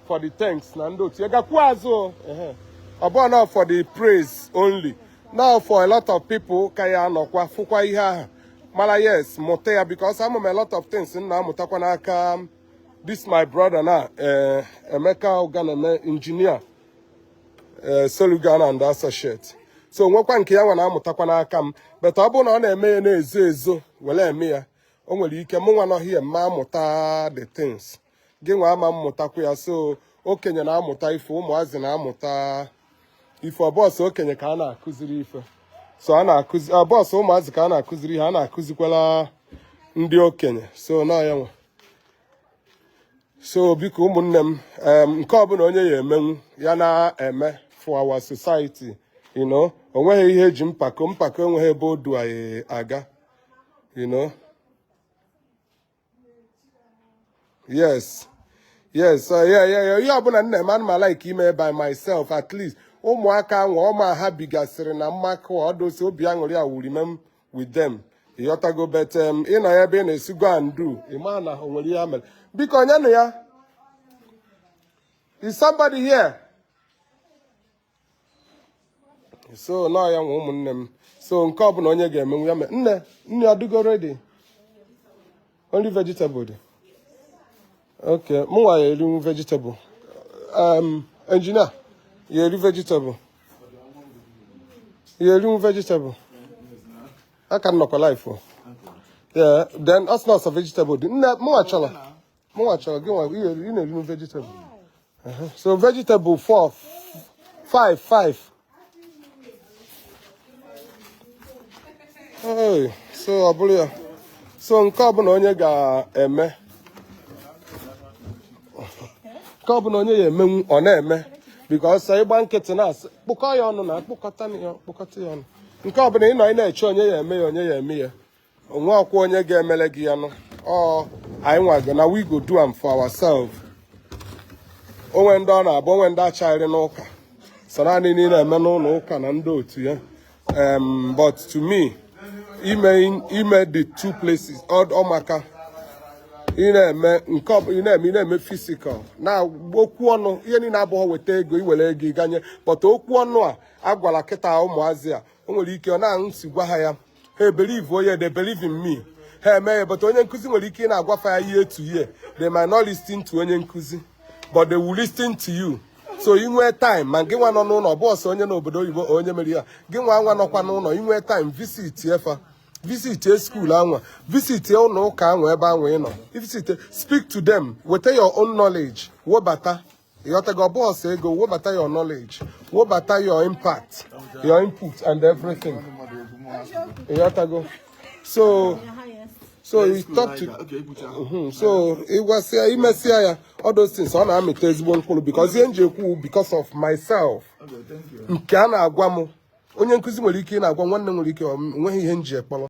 for the thanks na ndị otu ya gakwuo azụ o. Ehe. Ọ bụghị na for the praise only, now for a lot of people ka ya anọkwa fụkwa ihe ahụ mara, yes, mụta ya, because ama m a lot of things m na-amụtakwa n'aka this my brother na Emeka Oganeme, engineer Solugan and Associate. So nwekwa nke ya nwa na-amụtakwa n'aka m, but ọ bụrụ na ọ na-eme ya na-ezo ezo were eme ya, o nwere ike mụ nwa nọhie mma amụta the things gị nwa ama mmụtakwa ya. So okenye na-amụta ife, ụmụazị na-amụta ife. Ọbọsụ okenye ka a na-akụziri ife, so a na-akụzi ọbọsụ ụmụazị ka a na-akụziri ihe, a na-akụzikwala ndị okenye. So nọ ya nwa. So biko ụmụnne m, nke ọbụla onye ya emenwu ya na-eme for our society, o nweghị ihe eji mpako mpako, enweghị ebe o du anyị aga. Yes, yeah. Ihe ọbụla m na-eme, ana m like ime by myself. At least ụmụaka nwa ọma ha bigasịrị na mmakụ ọdosi obi aṅụrị a wuri m with them, ịghọtago? But ịnọ ya ebe ị na-esi go and do, ị ma na o nwere ihe ha mere. Biko onye nụ ya? Is somebody here? So nọ ya nwa ụmụnne m. So nke ọbụla onye ga-emenwu ya nne nne, ọ dịgo ready? Only vegetable dị okay. Mụnwa ya erinwu vegetable. Engineer ya eri vegetable, ya erinwu vegetable. Aka m nọkwa life o. Yeah, then us not vegetable dị. Nne, mụnwa chọrọ gị nwa ị na-erinwu vegetable. So vegetable four, five, five. Hey, so ọ bụrụ ya. So nke ọbụla onye ga-eme, nke ọbụla onye ya emenwu, ọ na-eme, because ịgba nkịtị na-asị kpụkọ ya ọnụ na akpụkọta ya, kpụkọta ya ọnụ. Nke ọbụla ị nọ ị na-eche onye ya eme ya, onye ya eme ya, onwe ọkwa onye ga-emele gị ya nụ. Ọ anyị nwa na we go do am for ourselves. Onwe ndị ọ na-abụ, onwe ndị achaghịrị n'ụka so naanị niile eme n'ụlọ ụka na ndị otu ya. But to me, ime the two places ọ maka. Ị na-eme nke ọ ị na-eme physical na okwu ọnụ, ihe niile abụghị weta ego, iwere ego ịganye, but okwu ọnụ a agwara kịta ụmụazị a, o nwere ike ọ na-nsi gwa ha ya, ha believe onye, they believe in me, ha eme ya. But onye nkụzi nwere ike ị na-agwafa ya year to year, they might not listen to onye nkụzi, but they will listen to you. So ị nwee time, ma gị nwa nọ n'ụlọ, bọọsụ onye n'obodo oyibo, onye mere ya, gị nwa nwa nọkwa n'ụlọ, ị nwee time, visit efa, visit school anwa, visit ụlọ ụka anwa, ebe anwa ị nọ, visit, speak to them, weta your own knowledge, webata, ịghọtago? Bọọsụ ego, webata your knowledge, webata your impact, your input and everything, ịghọtago? So you talk to So ịgwasịa, imesịa ya, all those things, ọ na-amịta ezigbo mkpụrụ, because ihe m ji ekwu, because of myself, nke a na-agwa m, onye nkụzi nwere ike ị na-agwa nwanne m, nwere ike ọ nweghị ihe m ji ekpọrọ.